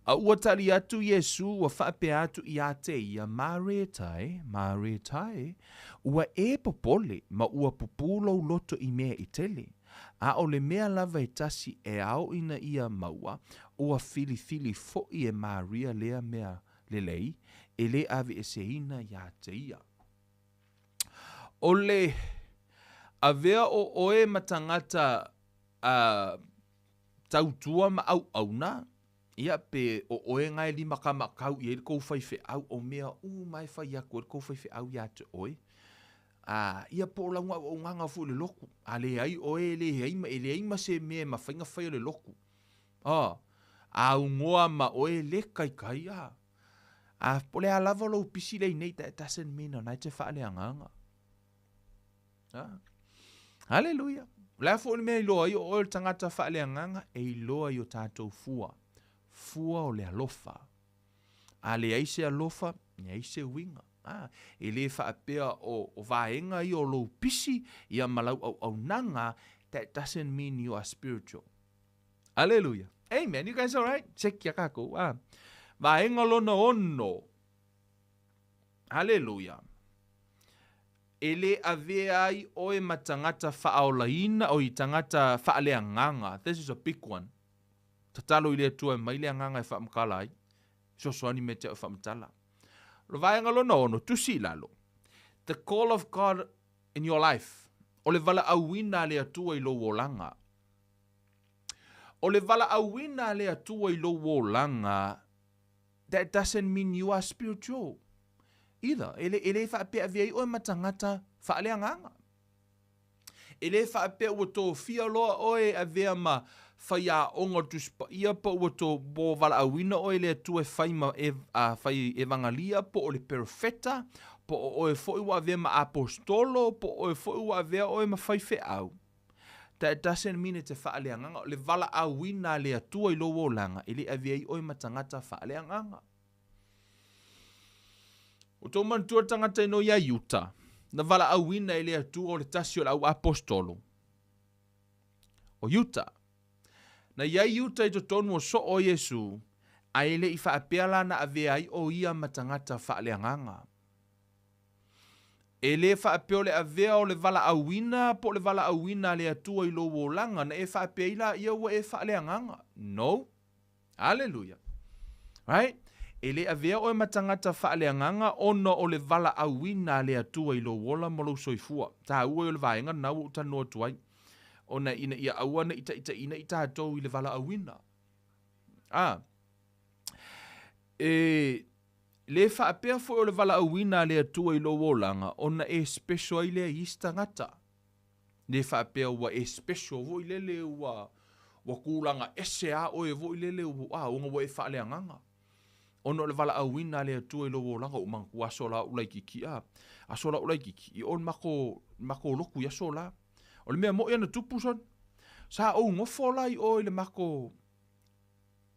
A ua tali atu Iesū ua faapea atu iā te ia, Mareta e, Mareta e, ua e popole ma ua pupū lou loto i mea e tele, a o le mea lava e tasi e ao ina ia maua, ua filifili foʻi e Maria lea mea lelei, e le aveeseina iā te ia. O le avea o oe ma tagata a tautua ma auauna, ia pe o oe nga e limakamakau i ai le kou faifeau, o mea uma e fai atu ai le kou faifeau iā te oe, a ia po o lau auaunaga foi i le lotu, a leai oe e leai ma, e leai ma se mea e mafai ona faia e le lotu. Oh, a ugoa ma oe le kaikai a. A po le a lava lou pisi lei nei, that doesn't mean o na e te faaleagaga. Ah. Hallelujah. O le a foi le mea iloa ai o oe o le tagata faaleagaga, e iloa i o tātou fua. Fua o le alofa. A leai se alofa, leai se uiga. Ah, e le faapea o, o vaega ia o lou pisi, ia ma lau auaunaga, that doesn't mean you are spiritual. Aleluia. Amen. You guys alright? Check ia kākou. Ah. Vaega lona ono. Haleluia. E le avea ai oe ma tagata faaolaina, oi tagata faaleagaga. This is a big one. Tatalo i le Atua e mai le agaga e faamatala ai. Fesoasoani me te au e faamatala. Lo vaega lona ono, tusi i lalo. The call of God in your life. O le valaauina a le Atua i lou olaga. O le valaauina a le Atua i lou olaga, that doesn't mean you are spiritual either. E le, e le faapea avea ai oe ma tagata faaleagaga. E le faapea ua tofia loa oe e avea ma faiaoga o le Tusi Paia po ua to, po valaauina oe e le Atua e fai ma e, a, fai evangalia po o le perofeta, po o oe foi ua avea ma apostolo, po o oe foi ua avea oe ma faifeau. That doesn't mean e te faaleagaga. O le valaauina a le Atua i lou olaga, e le avea ai oe ma tagata faaleagaga. Ua tou manatua le tagata ino ia Iuta, na valaauina e le Atua o le tasi o le au apostolo. O Iuta. Na iai Iuta i totonu o soo o Iesu, a e le i faapea la na avea ai o ia ma tagata faaleagaga. E le faapea o le avea o le valaauina po o le valaauina a le Atua i lou olaga na e faapea ai laia ua e faaleagaga. No. Aleluia. Right? E le avea oe ma tagata faaleagaga ona o le valaauina a le Atua i lou ola ma lou soifua. Taua ia o le vaega lena ua ou talanoa atu ai, ona ina ia aua ne i taitaiina i tatou i le valaauina. A. E le faapea foi o le valaauina a le Atua i lou olaga ona e special ai lea i isi tagata. Le faapea ua e special foi lele ua ua tulaga ese a oe foi lele ua a ona ua e faaleagaga. Ona o le valaauina a le Atua i lou olaga ua manatua aso la ou laitiiti a aso la ou laitiiti i o le matou matou lotu i aso la. O le mea moi ana tupu son sa ou nofo la i o i le matou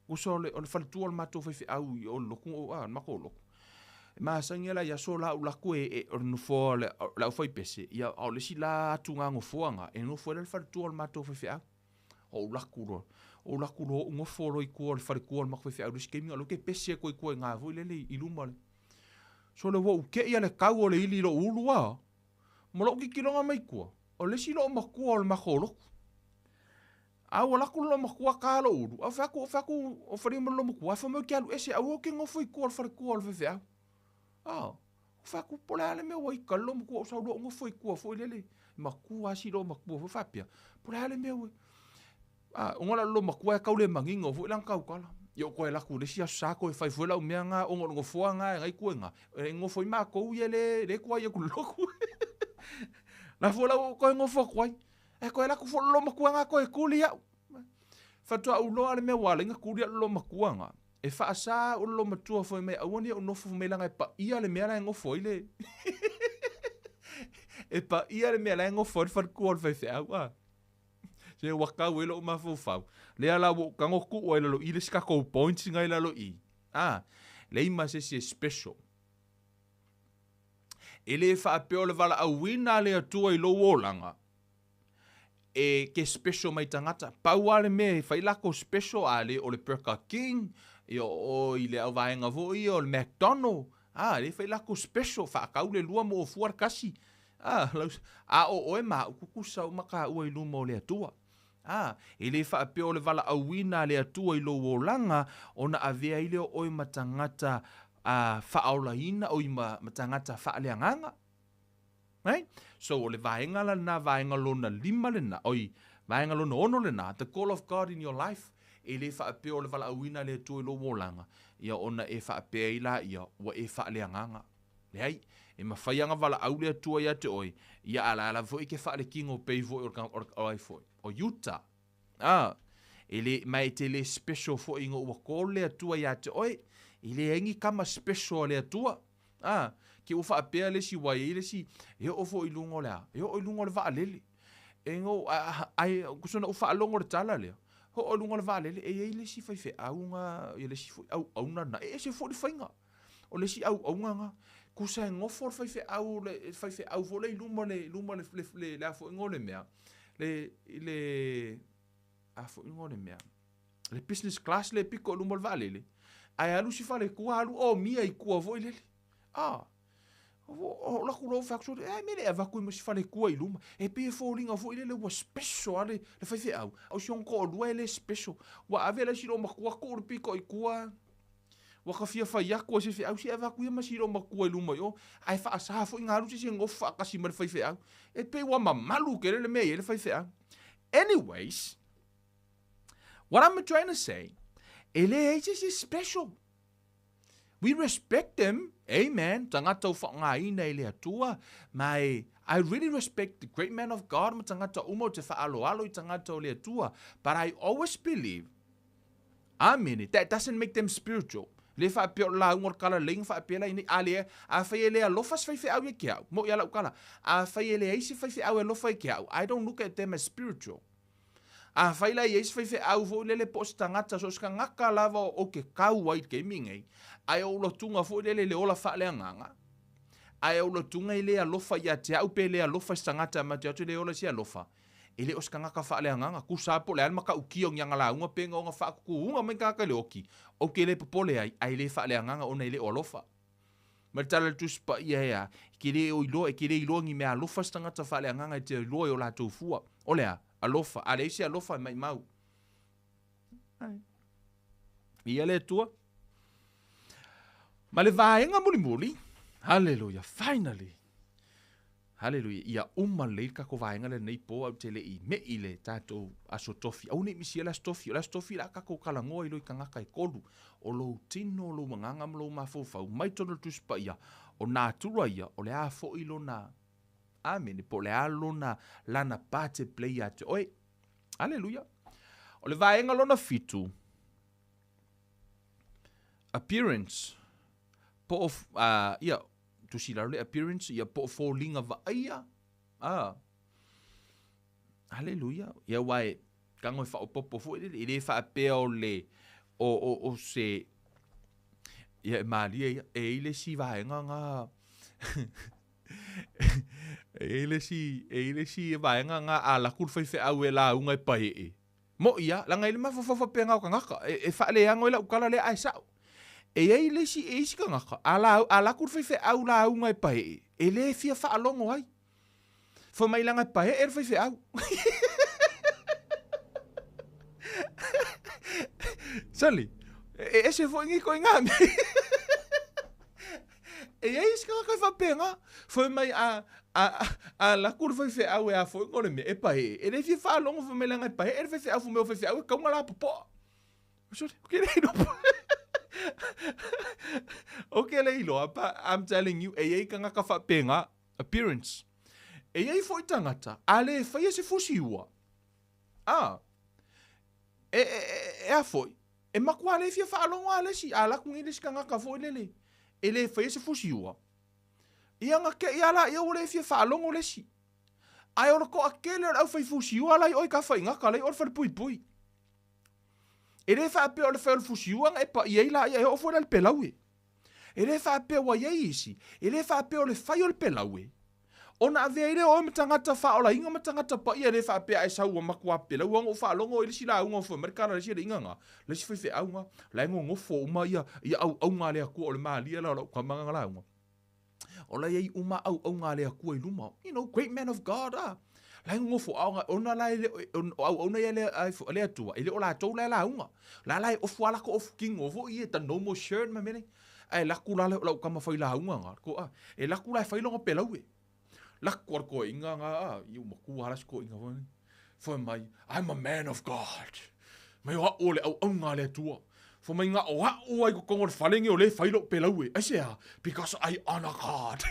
Uso o le, o le faletua o le matou faifeau i o le lotu, a, le matou lotu. E masani la i aso la ou laku e, e, o le nofoa o le, o le aufaipese, ia, a o le isi la atu ngā nofoa ngā, e nofo ai la le faletua o le matou faifeau. O ou laku loa, ou laku loa ou nofo loa i tua o le faletua o le matou faifeau i le isi taimi, a o lea ou te pese atu ai tua i ngā foi lele i luma o le. So le ua ou te'i a le kau o le ili i lou ulu a, ma lou titiloga mai tua, o le isi loomatua o le matou lotu. A ua lako le loomatua ta lou ulu, a fai atu, fai atu, o falia ma le loomatua, a fai mai ou te alu ese, aua ou te nofo i tua o le faletua o le faifeau. A, fai atu, po o le a le mea ua ita le loomatua, ou sau loa ou nofo i tua foi lele, matua lava si loomatua foi faapea, po o le a le mea ua, a, ona o le loomatua e tau le manino foi lana tautala. Ia ou toe alu atu i le isi aso sa toe fai foi lau mea na, ona o le nofoa na e na i tua i ina, e nofo ai matou ia le, le tuai atu i le lotu. La foi la ua ou toe nofo atu ai. Ae toe alu atu foi le loomatua na toe tuli au. Faatoa ou iloa le mea ua ala ai ona tuli au le loomatua na. E faasa au le loomatua fai mai aua ne i ou nofo mai leaga e paia le mea la e nofo ai le e paia le mea la e nofo ai le faletua o le faifeau a. Se ua tau ai lou mafaufau. Lea la ua ou tago tuu ai lalo i le isi tatou points nga i lalo i. A, leai ma se isi e special. E le faapea o le valaauina a le Atua i lou olaga, e ke special mai tagata. Pau lava le mea e fai latou special, a le o le Burger King, ia o i le auvaega foi ia o le McDonald, a le fai latou special, faatau le lua ma ofua le tasi. A, a o oe ma au, tutusa uma taua i luma o le Atua. A, e le faapea o le valaauina a le Atua i lou olaga ona avea ai lea o oe ma tagata a, faaolaina, oi ma, ma tagata faaleagaga. Right? So, o le vaega la lena, vaega lona lima lena, oi, vaega lona ono lena, the call of God in your life, e le faapea o le valaauina a le Atua i lou olaga, ia ona e faapea ai laia, ua e faaleagaga. Leai, e mafai lava ona valaau le Atua ia te oe, ia a la lava foi e te faalekino pei foi o le, o ai foi, o Iuta. A, e le, ma e te le special foi ina ua call le Atua ia te oe. E leai ni kama special a le Atua. A, ke ua faapea le isi, ua i ai le isi, e oo foi i luga o le a? E oo i luga o le vaalele. E no, a, ai, kusa na ou faalogo i le tala lea, oo i luga o le vaalele, e i ai le isi faifeau na, ia le isi foi auauna na, e ese foi le faiga. O le isi auauna na, kusa e nofo le faifeau, le faifeau foi lea i luma le, luma le, le, le, le a foi igoa o le mea, le, le, a foi igoa o le mea, le business class le pito i luma o le vaalele, ae alu si faletua alu omia i tua foi lele. Ah, o laku loa fai atu sole, ai mea le avatu i ma si faletua i luma. E pei e foliga foi lele ua special a le, le faifeau. O si ona toalua e le special. Ua ave la si loomatua tuu le pito i tua. Ua ka fia fai atu e se feau, se avatu ia ma si loomatua i luma i o. Ae faasa foi ona alu se isi e nofo faatasi ma le faifeau. E pei ua mamalu tele le mea e i ai le faifeau. Anyways, what I'm trying to say, e leai se isi e special. We respect them, amen, tagata ua faaaogaina e le Atua, ma e, I really respect the great man of God ma tagata uma ou te faaaloalo i tagata o le Atua, but I always believe, Amene, that doesn't make them spiritual. Le faapea o le lauga o le kala lei na faapea la inei, a le, afai e le alofa se faifeau ia ke au, moʻi a lau kala, afai e leai se faifeau e alofa i ke au, I don't look at them as spiritual. Afai la e i ai se faifeau foi lele po o se tagata, so o se tagata lava ou te kau ai i le taimi nei, ae o ou lotuga foi lele i le ola faaleagaga, ae o ou lotuga e le alofa ia te au pe le alofa i se tagata ma te atu e le ola i se alofa, e le o se tagata faaleagaga. Tusa lava po o le a le matautia o ni ana lauga pe na ona faakukuuga mai tagata i le oki, ou te le popole ai, ae le faaleagaga ona e le o alofa. Ma le tala a le Tusi Paia e a, e te le o iloa, e te le iloa ni mea alofa se tagata faaleagaga e te iloa i o latou fua. O le a? Alofa. A leai se alofa e maimau. Ai. Ia le Atua. Ma le vaega mulimuli, haleluia, finally, haleluia, ia uma lelei le tatou vaega lenei po, ae ou te le i me'i le tatou Aso Tofi. Aua ne i misia le Aso Tofi, o le Aso Tofi la tatou talanoa i loi tagata e tolu, o lou tino, o lou agaga ma lou mafaufau, mai totonu o le Tusi Paia, o natura ia, o le a foi lona Amene, po o le a lona, lana part e play ia te oe. Aleluia. O le vaega lona fitu, appearance, po o, uh, ia, tusi lalo le appearance, ia, po o foliga vaaia, ah, Aleluia. Ia aua e tago e faaopoopo foi lele, e le faapea o le, o, o, o se, ia e malie ia, e i ai le isi vaega na, e i ai le isi, e i ai le isi vaega na a alu atu le faifeau e lauga e paee, Moʻi a, leaga e i ai le mafaufau faapena o tagata, e, e faaleano ai lau tala lea ae sao. E i ai le isi, e isi tagata, a la, a alu atu le faifeau lauga e paee, e le fia faalogo ai. Fai mai leaga e paee le faifeau. Sali, e ese foi nei ituaiga mea. E i ai isi tagata e faapena. Fai mai a, a, a, a alu atu le faifeau e a foi ona o le mea, e paee. E le fia faalogo fai mai leaga e paee le faifeau, fai mai o faifeau e tatau ona lapopoa. Sole, ou te le iloa Ou te le iloa, but I'm telling you, e i ai tagata faapena, appearance. E i ai foi tagata, a le faia se fusi ua, a, e, e, e, e a foi, e matua le fia faalogo lava le isi, a alu atu nei le isi tagata foi lele, e le faia se fusi ua, ia ona te i lava laia ua le fia faalogo le isi. Ae o le toatele o le aufaifusiua la i o i Tafaigata, la i o i le falepuipui. E le faapea o le fai o le fusiua na e paʻi ai laia, e oo foi la i le pelaue. E le faapea ua i ai isi, e le faapea o le fai o le pelaue, ona avea ai lea o oe ma tagata faaolaina ma tagata paia, e le faapea a e sau ua matua pelaue ona ou faalogo i le isi lauga ua fai mai le tala a le isi alii gagā, le isi faifeau gā, la e nonofo uma ia, ia auauna a le Atua, o le malie la o lau tama gana lauga. O la e i ai uma auauna a le Atua i luma, you know, great man of God, ah. La e nonofo, a ona la e le o, o auauna ia a le Atua, e le o latou la e lauga. La la e ofu a latou ofu kino foi ia, the normal shirt ma mea nei. Ae alu atu la lau tama failauga na, ko a, e alu atu la e fai lona pelaue. Alu atu a le toeaina na, a, i ua matua la si toeaina foi nei. Fai mai, I'm a man of God. Mai o au o le auauna a le Atua. Fai mai na o au lava i totonu o le fale nei o lea e fai lou pelaue. Aisea? Because I honor God.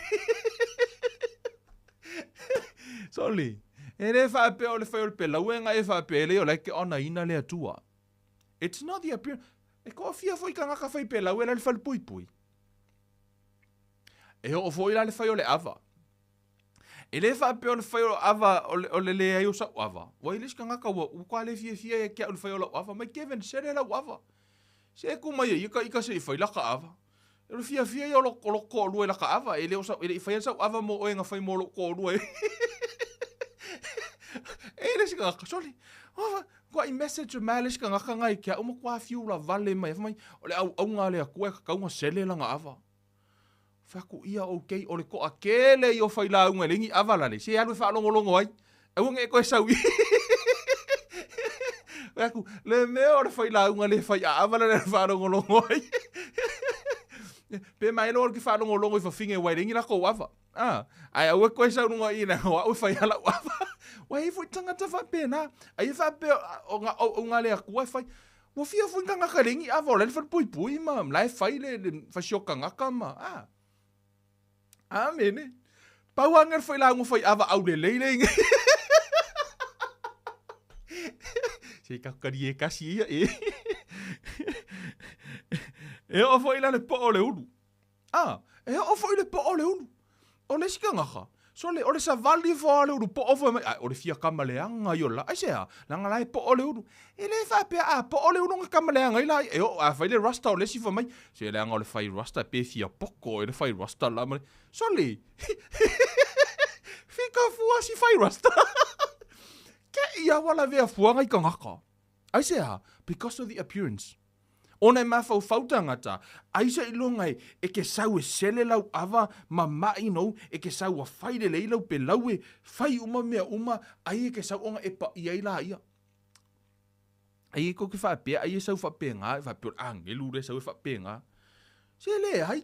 Soli, e le faapea o le fai o le pelaue na e faapea e leai o la e te honour-ina le Atua. It's not the appearance. E toafia foi tagata fai pelaue la i le falepuipui. E oo foi la le fai o le ava. E le faapea o le fai o le ava o le, o le leai o sau ava. Ua i ai le isi tagata ua ua le fiafia ia te au i le fai o lau ava. Mai Kevin, sele lau ava. Se ku mai e ia ka ika se i fai laka ava. O le fiafia ia o lo, o lo toalua i laka ava. E le o sau, e le i faia sau ava mo oe na fai mo lou toalua e. E i le isi tagata, sole, ova, kua i message mai le isi tagata nga i ke au ma kua fiu la vale mai. Fai mai, o le auauna a le Atua e tatau ona sele lana ava. Fai atu ia okay, o le toatele ia o failauga e leai ni ava lale, se alu e faalogologo ai. Aua ne i toe sau i. Fai atu, le mea o le failauga le fai aava lale e faalogologo ai. Pe mai loa ke faalogologo i fafine aua e leai ni latou ava. Ah, ae aua e toe sau luga i i leaga o au e fai lava lau ava. Ua i ai foi tagata faapena. Ai e faapea o na auaunaga a le Atua e fai. Ua fia foi tagata e leai ni ava o la e le falepuipui ma la e fai le, le fasio tagata ma, ah. Amene. Pau lava le failauga fai ava aulelei le inei. Se i tatou talie e tasi ia e. E oo foi la le poo o le ulu. A, e oo foi le poo o le ulu. O le isi tagata, sole, o le savali ifo lava o le ulu poo fai mai, ai, o le fia kama leaga ia o le la. Aisea? Leaga la e poo le ulu. E le faapea a poo le ulu ona kama leaga ai la. E oo, a fai le rasta o le isi fai mai, se leaga o le fai rasta pe fia poko e le fai rasta la ma le. Sole, fika fua si fai rasta. Ke ia ua lavea fua ngai tagata. Aisea? Because of the appearance. Ona e mafaufau tagata, ai seiloga e, e ke sau e sele lau ava ma ma'i nou, e ke sau ua fai lelei lau pelau e fai uma mea uma, ai e ke sau ona e paia ai laia. Ai e kou ke faapea, ai e sau faapena, e faapea o le agelu lea e sau e faapena. Se leai.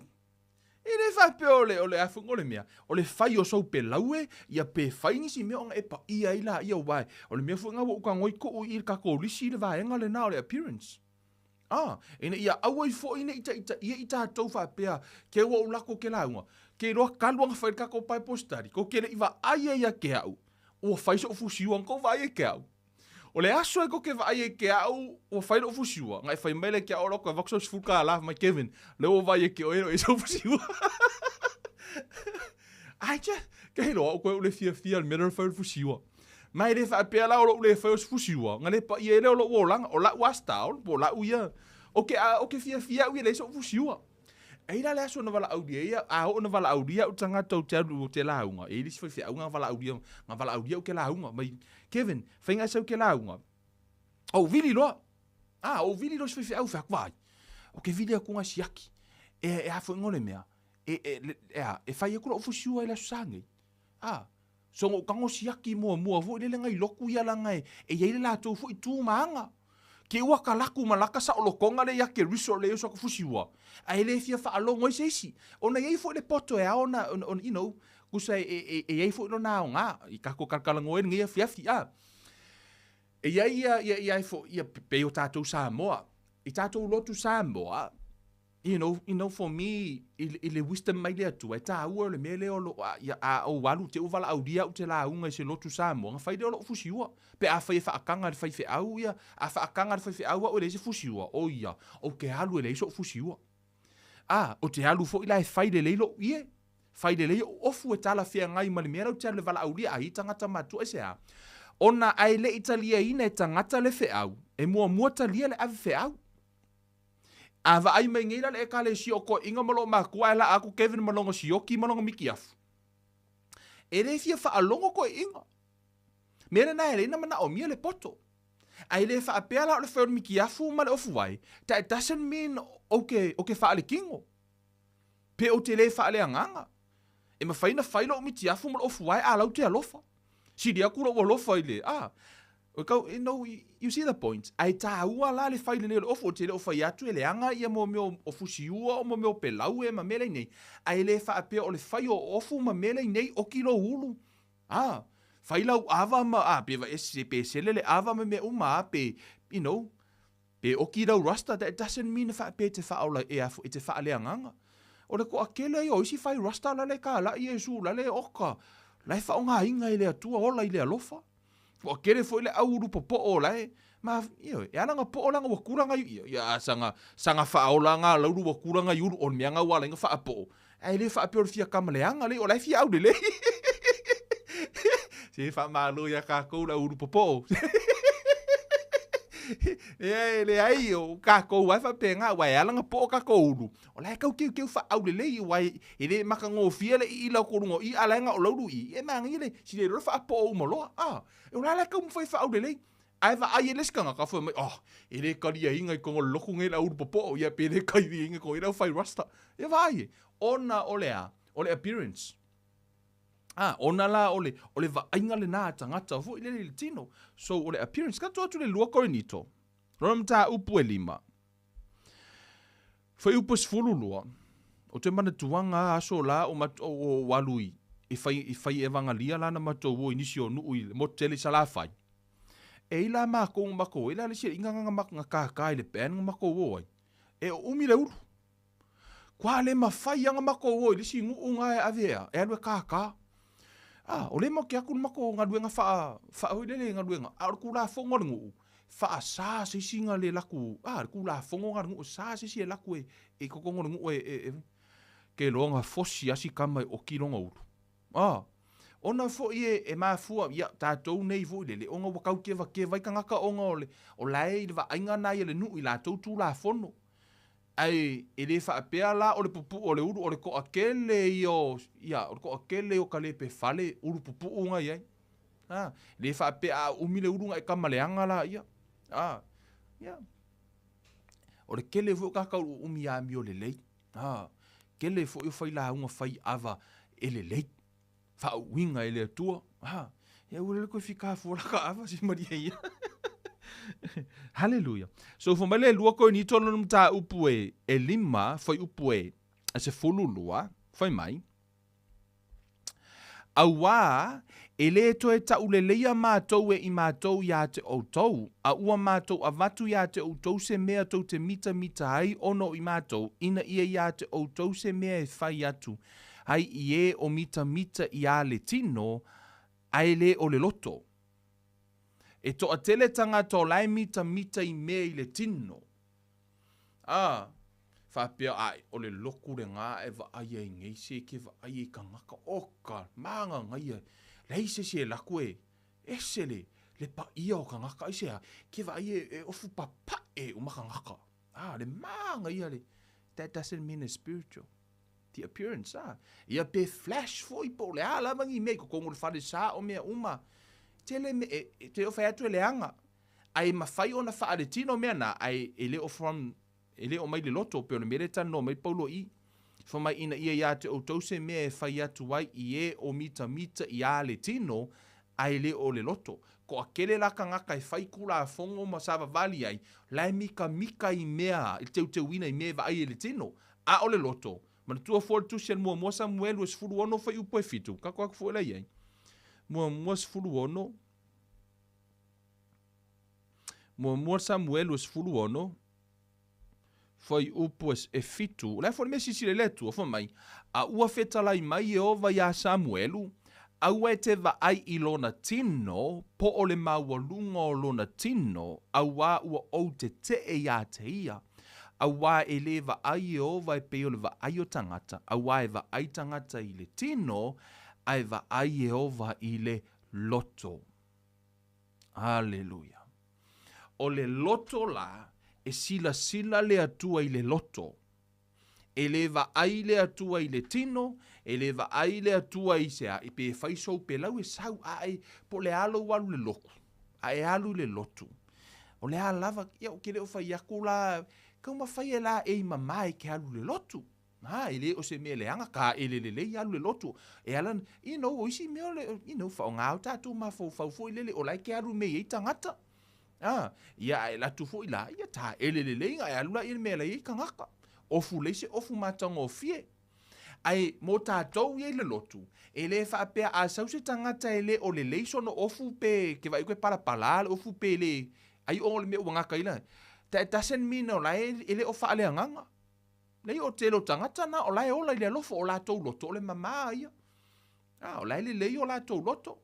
E le faapea o le, o le a foi o le mea, o le fai o sou pelau e, ia pe fai nisi mea ona e paia ai laia aua o le mea foi lena ua ou tago ai tuu i le tatou lisi le vaega lena o le appearance. A, ina ia aua ai foi ne i taitaia i tatou faapea ke ua ou lako ke lauga, ke iloa talu ona fai le tatou Bible study, kou te le i vaai ai ia te au, ua fai so'u fusiua na tou vaai ai te au. O le aso e kou te vaai ai te au ua fai lo'u fusiua, na e fai mai lea te au o loko e avatu sau $10 fai mai Kevin, lea ua ou vaai ai te oe e le o i ai sou fusiua. Ai che, ke iloa au koe ou le fiafia i le mea lea o le fai o le fusiua. Ma e le faapea la o lou le fai o se fusiua, na le paia ai lea o lou olaga, o la'u a style, po o la'u ia, o ke, a, o ke fiafia au ia leai so'u fusiua. E i ai la le aso na valaaulia ai, a oo na valaaulia a'u tagata ou te alu ou te lauga, e i ai le isi faifeau na valaaulia, na valaaulia au ke lauga, mai, Kevin, faiga ese au ke lauga. Ou vili loa. A, ou vili loa si faifeau, fai atu, vaai, o ke vili atu na siaki. E, e a foi ngo le mea, e, e, e, a, e fai atu la'u fusiua i le aso Sa nei. A, soona ou tago siaki muamua foi lele nai lotu ia laga e, e i ai le latou foi tu ma aga. Ke ua kalaku ma laka saolotoga lea ia Keriso lea e oso atu fusiua, ae le fia faalogo ai se isi. Ona e i ai foi le poto e ao ona, ona, you know, tusa e, e, e i ai foi lona aoga i tatou talatalanoa ai lenei afiafi, a. E i ai ia, ia, ia, ia, pei o tatou Samoa, i tatou lotu Samoa, You know, you know, for me, i, i le wisdom mai le Atua, e tāua o le mea lea o lo, a, ia, a ou alu te u valaaulia au te lauga i se lotu Samoa, ona fai lea o lo'u fusiua. Pe afai e faataga e le faifeau ia, a faataga e le faifeau au e leai se fusiua, o ia, ou te alu e leai so'u fusiua. A, ou te alu foi la e fai lelei lo'u ie, fai lelei o'u ofu e talafeagai ma le mea lea ou te alu e valaaulia ai i tagata matutua, aisea? Ona a e le i taliaina e tagata le feau, e muamua talia le ave feau. A vaai mai nei la le Ekalesia o Toeaiga ma loo matua ae laa atu Kevin ma lona sioki ma lona mikiafu. E le fia faalogo Toeaiga. Mea lena e leai na manaomia le poto. Ae le faapea la o le fai o le mikiafu ma le ofuvae, that doesn't mean ou te, ou te faalekino. Pe ou te le faaleagaga. E mafai ona fai lou mitiafu ma lou ofuae a lau te alofa. Sili atu lou alofa i le, a, o kau, you know, you see the point. Ae tāua la le fai lelei o le ofu, ou te le o fai atu e leaga ia mo mea o fusiua o mo mea o pelau e ma mea lei nei. Ae le faapea o le fai o ofu ma mea lei nei oki lou ulu. A, fai lau ava ma, a, pe vae, pe sele le ava ma mea uma, a, pe, you know, Pe oki lau rasta, that doesn't mean e faapea e te faaola e a e te faaleagaga. O le toatele ia o isi fai rasta la le kalai Iesu la le oka, la e faaaogaina e le Atua ola i le alofa. Toatele foi le au ulu popoo la e ma ioe, e ala ona poo leaga ua tulaga i ia, ia saga saga faaola nga laulu ua tulaga i ulu o le mea nga ua ala ai ona faapoo. Ae le faapea o le fia kama leaga lei, o la e fia aulelei. Se faamalo iā kākou le au ulu popoo. E leai, o kākou lava e faapena, aua e ala ona poo kākou ulu, o la e tau keukeu faaaulelei, aua e le matagofie le iila o ko luga o i, a o la e na o laulu i, e manaia le sili ai loa le faapoo uma loa. A, o la e taumafai e faaaulelei. Ae vaai ai le isi tagata, fai mai, oh, e le kaliaina i totonu o le lotu nei le au ulu popoo, ia pe le kaliaina i totonu i le aufai rasta. Ia vaai e, ona o le a? O le appearance. A, ona la o le, o le vaaiga lena a tagata foi lele i le tino. So, o le appearance. Ka tuu atu le 2 Korinito, lona mataupu e 5. Fuaiupu e 12, Ou te manatuaga a aso la o matou o alu i, i fai, i fai evagalia la na matou o i nisi o nuu i le motu tele i Salafai. E i la makou na makou ai la le isi alii nga nga kākā i le band na makou o ai. E o umi le ulu. Kua le mawhai a nga makou o i le isi nuu nga e ave ea, e alu e kākā. A, o le mo ke aku le makou galuega wha, wha hoi lele galuega, a o le kulafono a le nuu, faasā se isi ga le laku, a, le kulafono ga le nuu, sa se isi e laku e, e kokongo le nuu e, e, e, ke loa ga fosi asi kama e oki lona ulu. A, ona foi e, e mafua, ia, tatou nei foi lele, ona ua tau kevakeva ai tagata ona o le, o lae i le vaaiga na ia le nuu i latou tulafono. Ae e le faapea la o le pupuu o le ulu, o le toatele ia o, ia, o le toatele ia o kalepe fale, ulu pupuu ga i ai. A, le faapea a umi le ulu ga e kama leaga laia. A, ia. O le tele foi o tagata o lo o umi amio lelei. A, tele foi o failauga fai ava e lelei. Faauuina e le Atua. A, ia ua lele koe fika fua la ka ava si malie ia. Haleluia. So fai mai le 2 Korinito lona mataupu e 5, fuaiupu e 12, fai mai, Auā, e lē toe taʻuleleia mātou e i mātou iā te ʻoutou, a ua mātou avatu iā te ʻoutou se mea tou te mitamita ai ona o i mātou, ina ia iā te ʻoutou se mea e fai atu ai i ē o mitamita iā le tino, a e lē o le loto. E toatele tagata o la e mitamita i mea i le tino. A, faapea ae, o le loku lenā e vaai ai nei se ke vaai ai kangaka, o ka magagaia, leai se isi e alu atu e ese le, le paia o kangaka, aisea, ke vaai e, e ofu papae uma kangaka. A, le magaia le, that doesn't mean it's spiritual. The appearance, a. Ia pe flash foi po o le a lava ni mea i totonu o le falesa o mea uma. Tele me, e, e te o fai atu e leaga. Ae mafai ona faaletino mea na, ae e le o from, e le o mai le loto, pei o le mea lea e talanoa mai Paulo i i. Fai mai ina ia iā te outou se mea e fai atu ai i e o mitamita iā le tino, ae le o le loto. Toatele la tagata e fai tulafono ma savavali ai, la e mikamika i mea, i le teuteuina i mea e vaai ai le tino, a o le loto. Manatua fua le tusi a le muamua Samuelu e 16 fuaiupu e 7, kako atu foi la i ai. Muamua 16. Muamua Samuelu e 16, fuaiupu e 7, o le a foi le mea silasila i le Atua, fai mai, A ua fetalai mai Ieova iā Samuelu, Aua e te vaai i lona tino, po o le maualuga o lona tino, auā ua ou tetee iā te ia. Auā e lē vaai Ieova e pei o le vaai o tagata, auā e vaai tagata i le tino, a e vaai Ieova i le loto. Aleluia. O le loto la, e silasila le Atua i le loto. E le vaai le Atua i le tino, e le vaai le Atua i se a, i pe fai sou pelau e sau ae, po o le a lou alu i le loku, a e alu i le lotu. O le a lava, ia ou te le o fai atu la, taumafai e laei mama e ke alu i le lotu. A, e le o se mea leaga, taele lelei alu le lotu. E ala, you know, o isi mea o le, you know, faaaoga o tatou mafaufau foi lele, o la e ke alu mea i ai tagata. A, ia a e alu atu foi la, ia taele lelei ona e alu la i le mea la e i ai tagata. Ofu lelei se ofu matagofie. Ae mo tatou ia i le lotu, e le faapea a sau se tagata e le o lelei sona ofu pe ke vaai atu e palapala le ofu pe le ai o le mea ua gata ai la. That doesn't mean o la e le o faaleagaga. Leai, o tele o tagata na, o la e ola i le alofa o latou loto, o le mamā ia. A, o la e lelei o latou loto.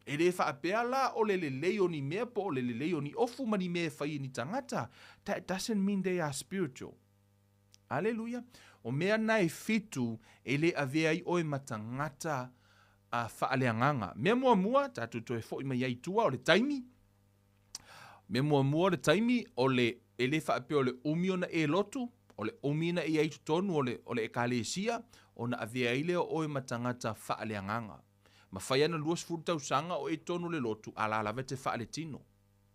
E le faapea la o le lelei o ni mea po o le lelei o ni ofu ma ni mea e fai e ni tagata, that doesn't mean they are spiritual. Aleluia. O mea na e fitu e le avea ai oe ma tagata a faaleagaga. Mea muamua, tatou toe foi mai ai i tua, o le taimi. Mea muamua o le taimi, o le, e le faapea o le umi ona e lotu, o le umi na i ai i totonu o le, o le Ekalesia, ona avea ai lea o oe ma tagata faaleagaga. Mafai ana 20 tausaga o e i totonu o le lotu, a la lava e te faaletino.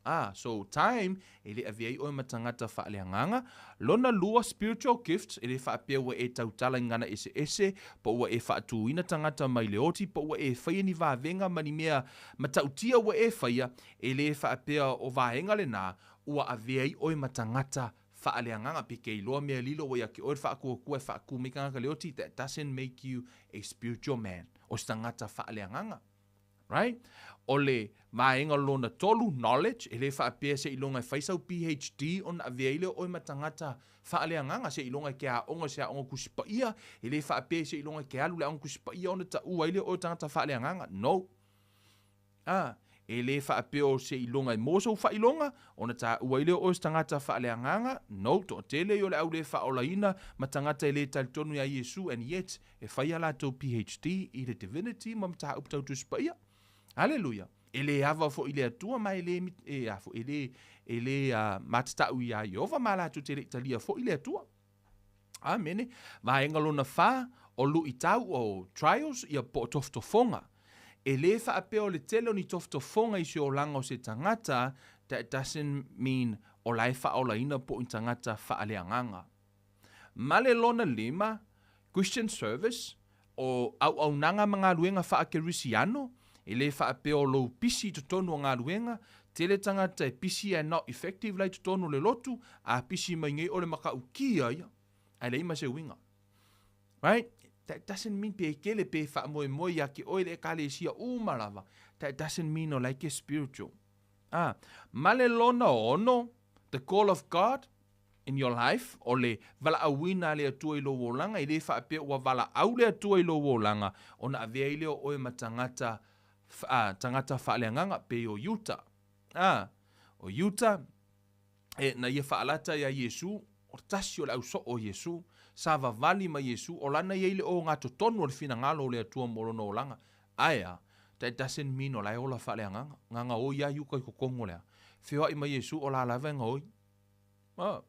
Ah, so time, e le avea ai oe ma tagata faaleagaga. Lona lua, spiritual gifts, e le faapea ua e tautala i gagana eseese, po ua e faatuina tagata mai le oti, po ua e faia ni vavega ma ni mea matautia ua e faia, e le faapea o vaega lenā, ua avea ai oe ma tagata faaleagaga, pe ke iloa mea lilo ua ia te oe le faatuatua e faatu mai tagata le oti, that doesn't make you a spiritual man, o se tagata faaleagaga. Right? O le vaega lona tolu, knowledge, e le faapea seiloga e fai sau PHD ona avea ai lea o oe ma tagata faaleagaga, seiloga e ke aoga i se aoga Tusi Paia, e le faapea seiloga e ke alu i le aoga Tusi Paia ona taua ai lea o oe o tagata faaleagaga. No. A, e le faapea o seiloga e maua sou faailoga ona taua ai lea o oe o se tagata faaleagaga. No, toatele ia o le au le faaolaina ma tagata e le talitonu iā Iesu and yet E fai a latou PHD i le Divinity ma mataupu tau Tusi Paia. Aleluia! E le ava foi i le Atua ma e le, e, a foi, e le, e le uh, matatau iā Ieova ma latou te le i talia foi le Atua. Amene. Vaega lona whā, o luʻitau, o trials, ia po o tofotofoga. E le faapea o le tele o ni tofotofoga i se olaga o se tagata, that doesn't mean o la e faaolaina po o ni tagata faaleagaga. Ma le lona lima, Christian service, o auaunaga ma galuega faakerisiano, e le faapea o lou pisi i totonu o galuega, tele tagata e pisi ae not effective la i totonu o le lotu, a pisi mai nei o le matautia ia, ae leai ma se uiga. Right? That doesn't mean pe kele pe faamoemoe ia te oe le ekalesia uma lava. That doesn't mean o la e ke spiritual. Ah, ma le lona ono, the call of God in your life, o le valaauina a le Atua i lou olaga, e le faapea ua valaau le Atua i lou olaga, ona avea ai lea o oe ma tagata, ah, tagata faaleagaga, pei o Iuta. Ah, o Iuta, e, na ia faalata iā Iesu, o le tasi o le ausoo o Iesu, savavali ma Iesu, o lana ia i le ogatotonu o le finagalo o le Atua mo lona olaga. Ae a? That doesn't mean o la e ola faaleagaga. Na gaoi lava Iuta i totonu o le a? Feoai ma Iesu o la lava e gaoi. Ah.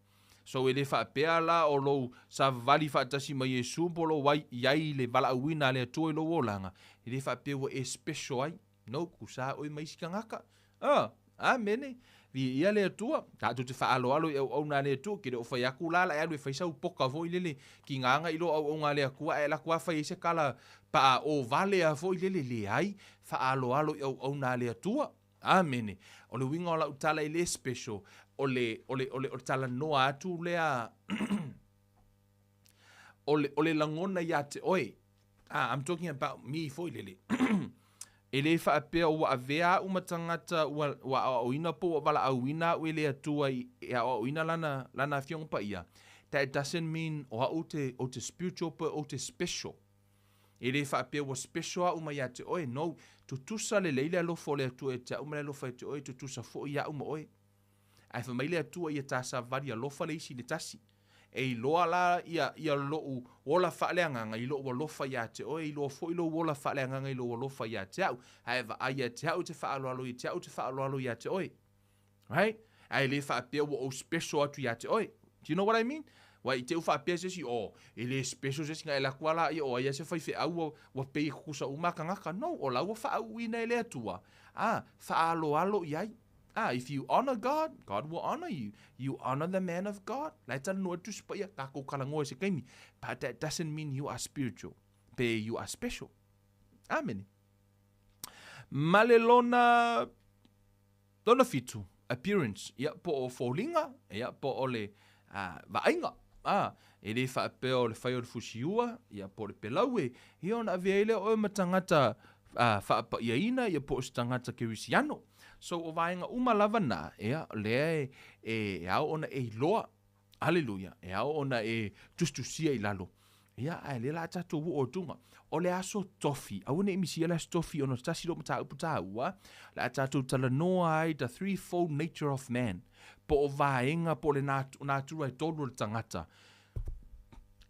So e le faapea la o lou savavali faatasi ma Iesu po o lou ai i ai i le valaauina a le Atua i lou olaga, e le faapea ua e special ai. No, tusa oe ma isi tagata. Ah, amene. Viia le Atua. Tatou te faaaloalo i auauna a le Atua. Ke le o fai atu la la e alu e fai sau poka foi lele ki gaga i lo auauna a le Atua ae alu atu lava fai ai se tala paa-o vale a foi lele. Leai, faaaloalo i auauna a le Atua. Amene. O le uiga o lau tala e le special, o le, o le, o le, o le talanoa atu lea o le, o le lagona ia te oe. Ah, I'm talking about me foi lele. E le faapea ua avea au ma tagata ua, ua aoaoina po ua valaauina au e le Atua i, e aoaoina lana, lana Afioga Paia. That doesn't mean o au te, ou te spiritual pe ou te special. E le faapea ua special au ma ia te oe, no. Tutusa lelei le alofa o le Atua ia te au ma le alofa ia te oe, tutusa foi ia au ma oe. Ae fai mai le Atua ia ta savali alofa le isi i le tasi. E iloa la ia, ia lou ola faaleagaga i lou alofa ia te oe, e iloa foi lou ola faaleagaga i lou alofa ia te au. Ae vaai ia te au e te faaaloalo ia te au ou te faaaloalo ia te oe. Right? Ae le faapea ua ou special atu ia te oe. Do you know what I mean? Ua i te i faapea se isi, oh, e le special se isi, na e alu atu lava laia, o ai lava se faifeau ua, ua pei e tutusa uma tagata. No, o la ua faauuina e le Atua, a, faaaloalo i ai. Ah, if you honor God, God will honor you. You honor the man of God. La e talanoa i le Tusi Paia, tatou talanoa i se taimi. But that doesn't mean you are spiritual. Pe you are special. Amene. Ma le lona, lona fitu, appearance, ia, po o foliga, ia, po o le uh, vaaiga. Ah, e le faapea o le fai o le fusiua, ia, po o le pelau e, ia ona avea ai lea o oe ma tagata uh, faapaiaina, ia, po o se tagata kerisiano. So o vaega uma lava na, ia, lea e, e ao ona e iloa, Aleluia, e ao ona e tusitusia i lalo. Ia, ae lea la tatou oo atuga. O le aso tofi, aua ne i misia le aso tofi ona tasi lou mataupu taua, le a tatou talanoa ai the threefold nature of man, po o vaega, po o le natura e tolu o le tagata.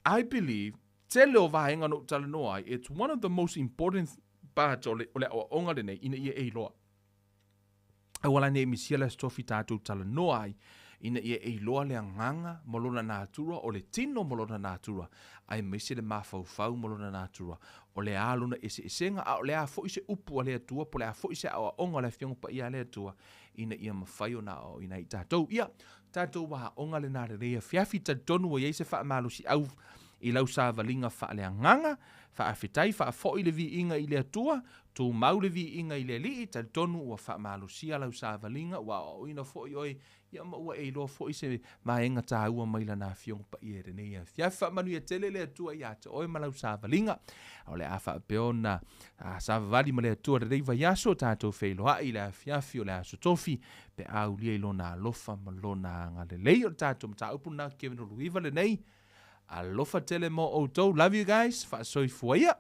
I believe, tele o vaega na ou talanoa ai, it's one of the most important parts o le, o le aoaoga lenei ina ia e iloa. Aua la ne i misia le Aso Tofi tatou talanoa ai, ina ia e iloa le agaga ma lona natura, o le tino ma lona natura, aemaise le mafaufau ma lona natura, o le a lona eseesega, a o le a foi se upu a le Atua, po o le a foi se aoaoga o le Afioga Paia a le Atua, ina ia mafai ona aoaoina ai i tatou. Ia, tatou aoga lena lelei afiafi, talitonu ua i ai se faamalosiau i lau savaliga faaleagaga, faafetai, faafoi le viiga i le Atua, Tumau le viiga i le Alii, talitonu ua faamalosia lau savaliga, ua aoaoina foi oe, ia ma ua e iloa foi se vaega taua mai Lana Afioga Paia i lenei afiafi. Faamanuia tele le Atua ia te oe ma lau savaliga. O le a faapea ona savavali ma le Atua i lenei vaiaso, tatou feiloai i le afiafi o le Aso Tofi, pe a ulia i Lona alofa ma Lona agalelei. O le tatou mataupu lena, Kevin Uluiva lenei. Alofa tele mo outou. Love you guys. Faasoifua ia.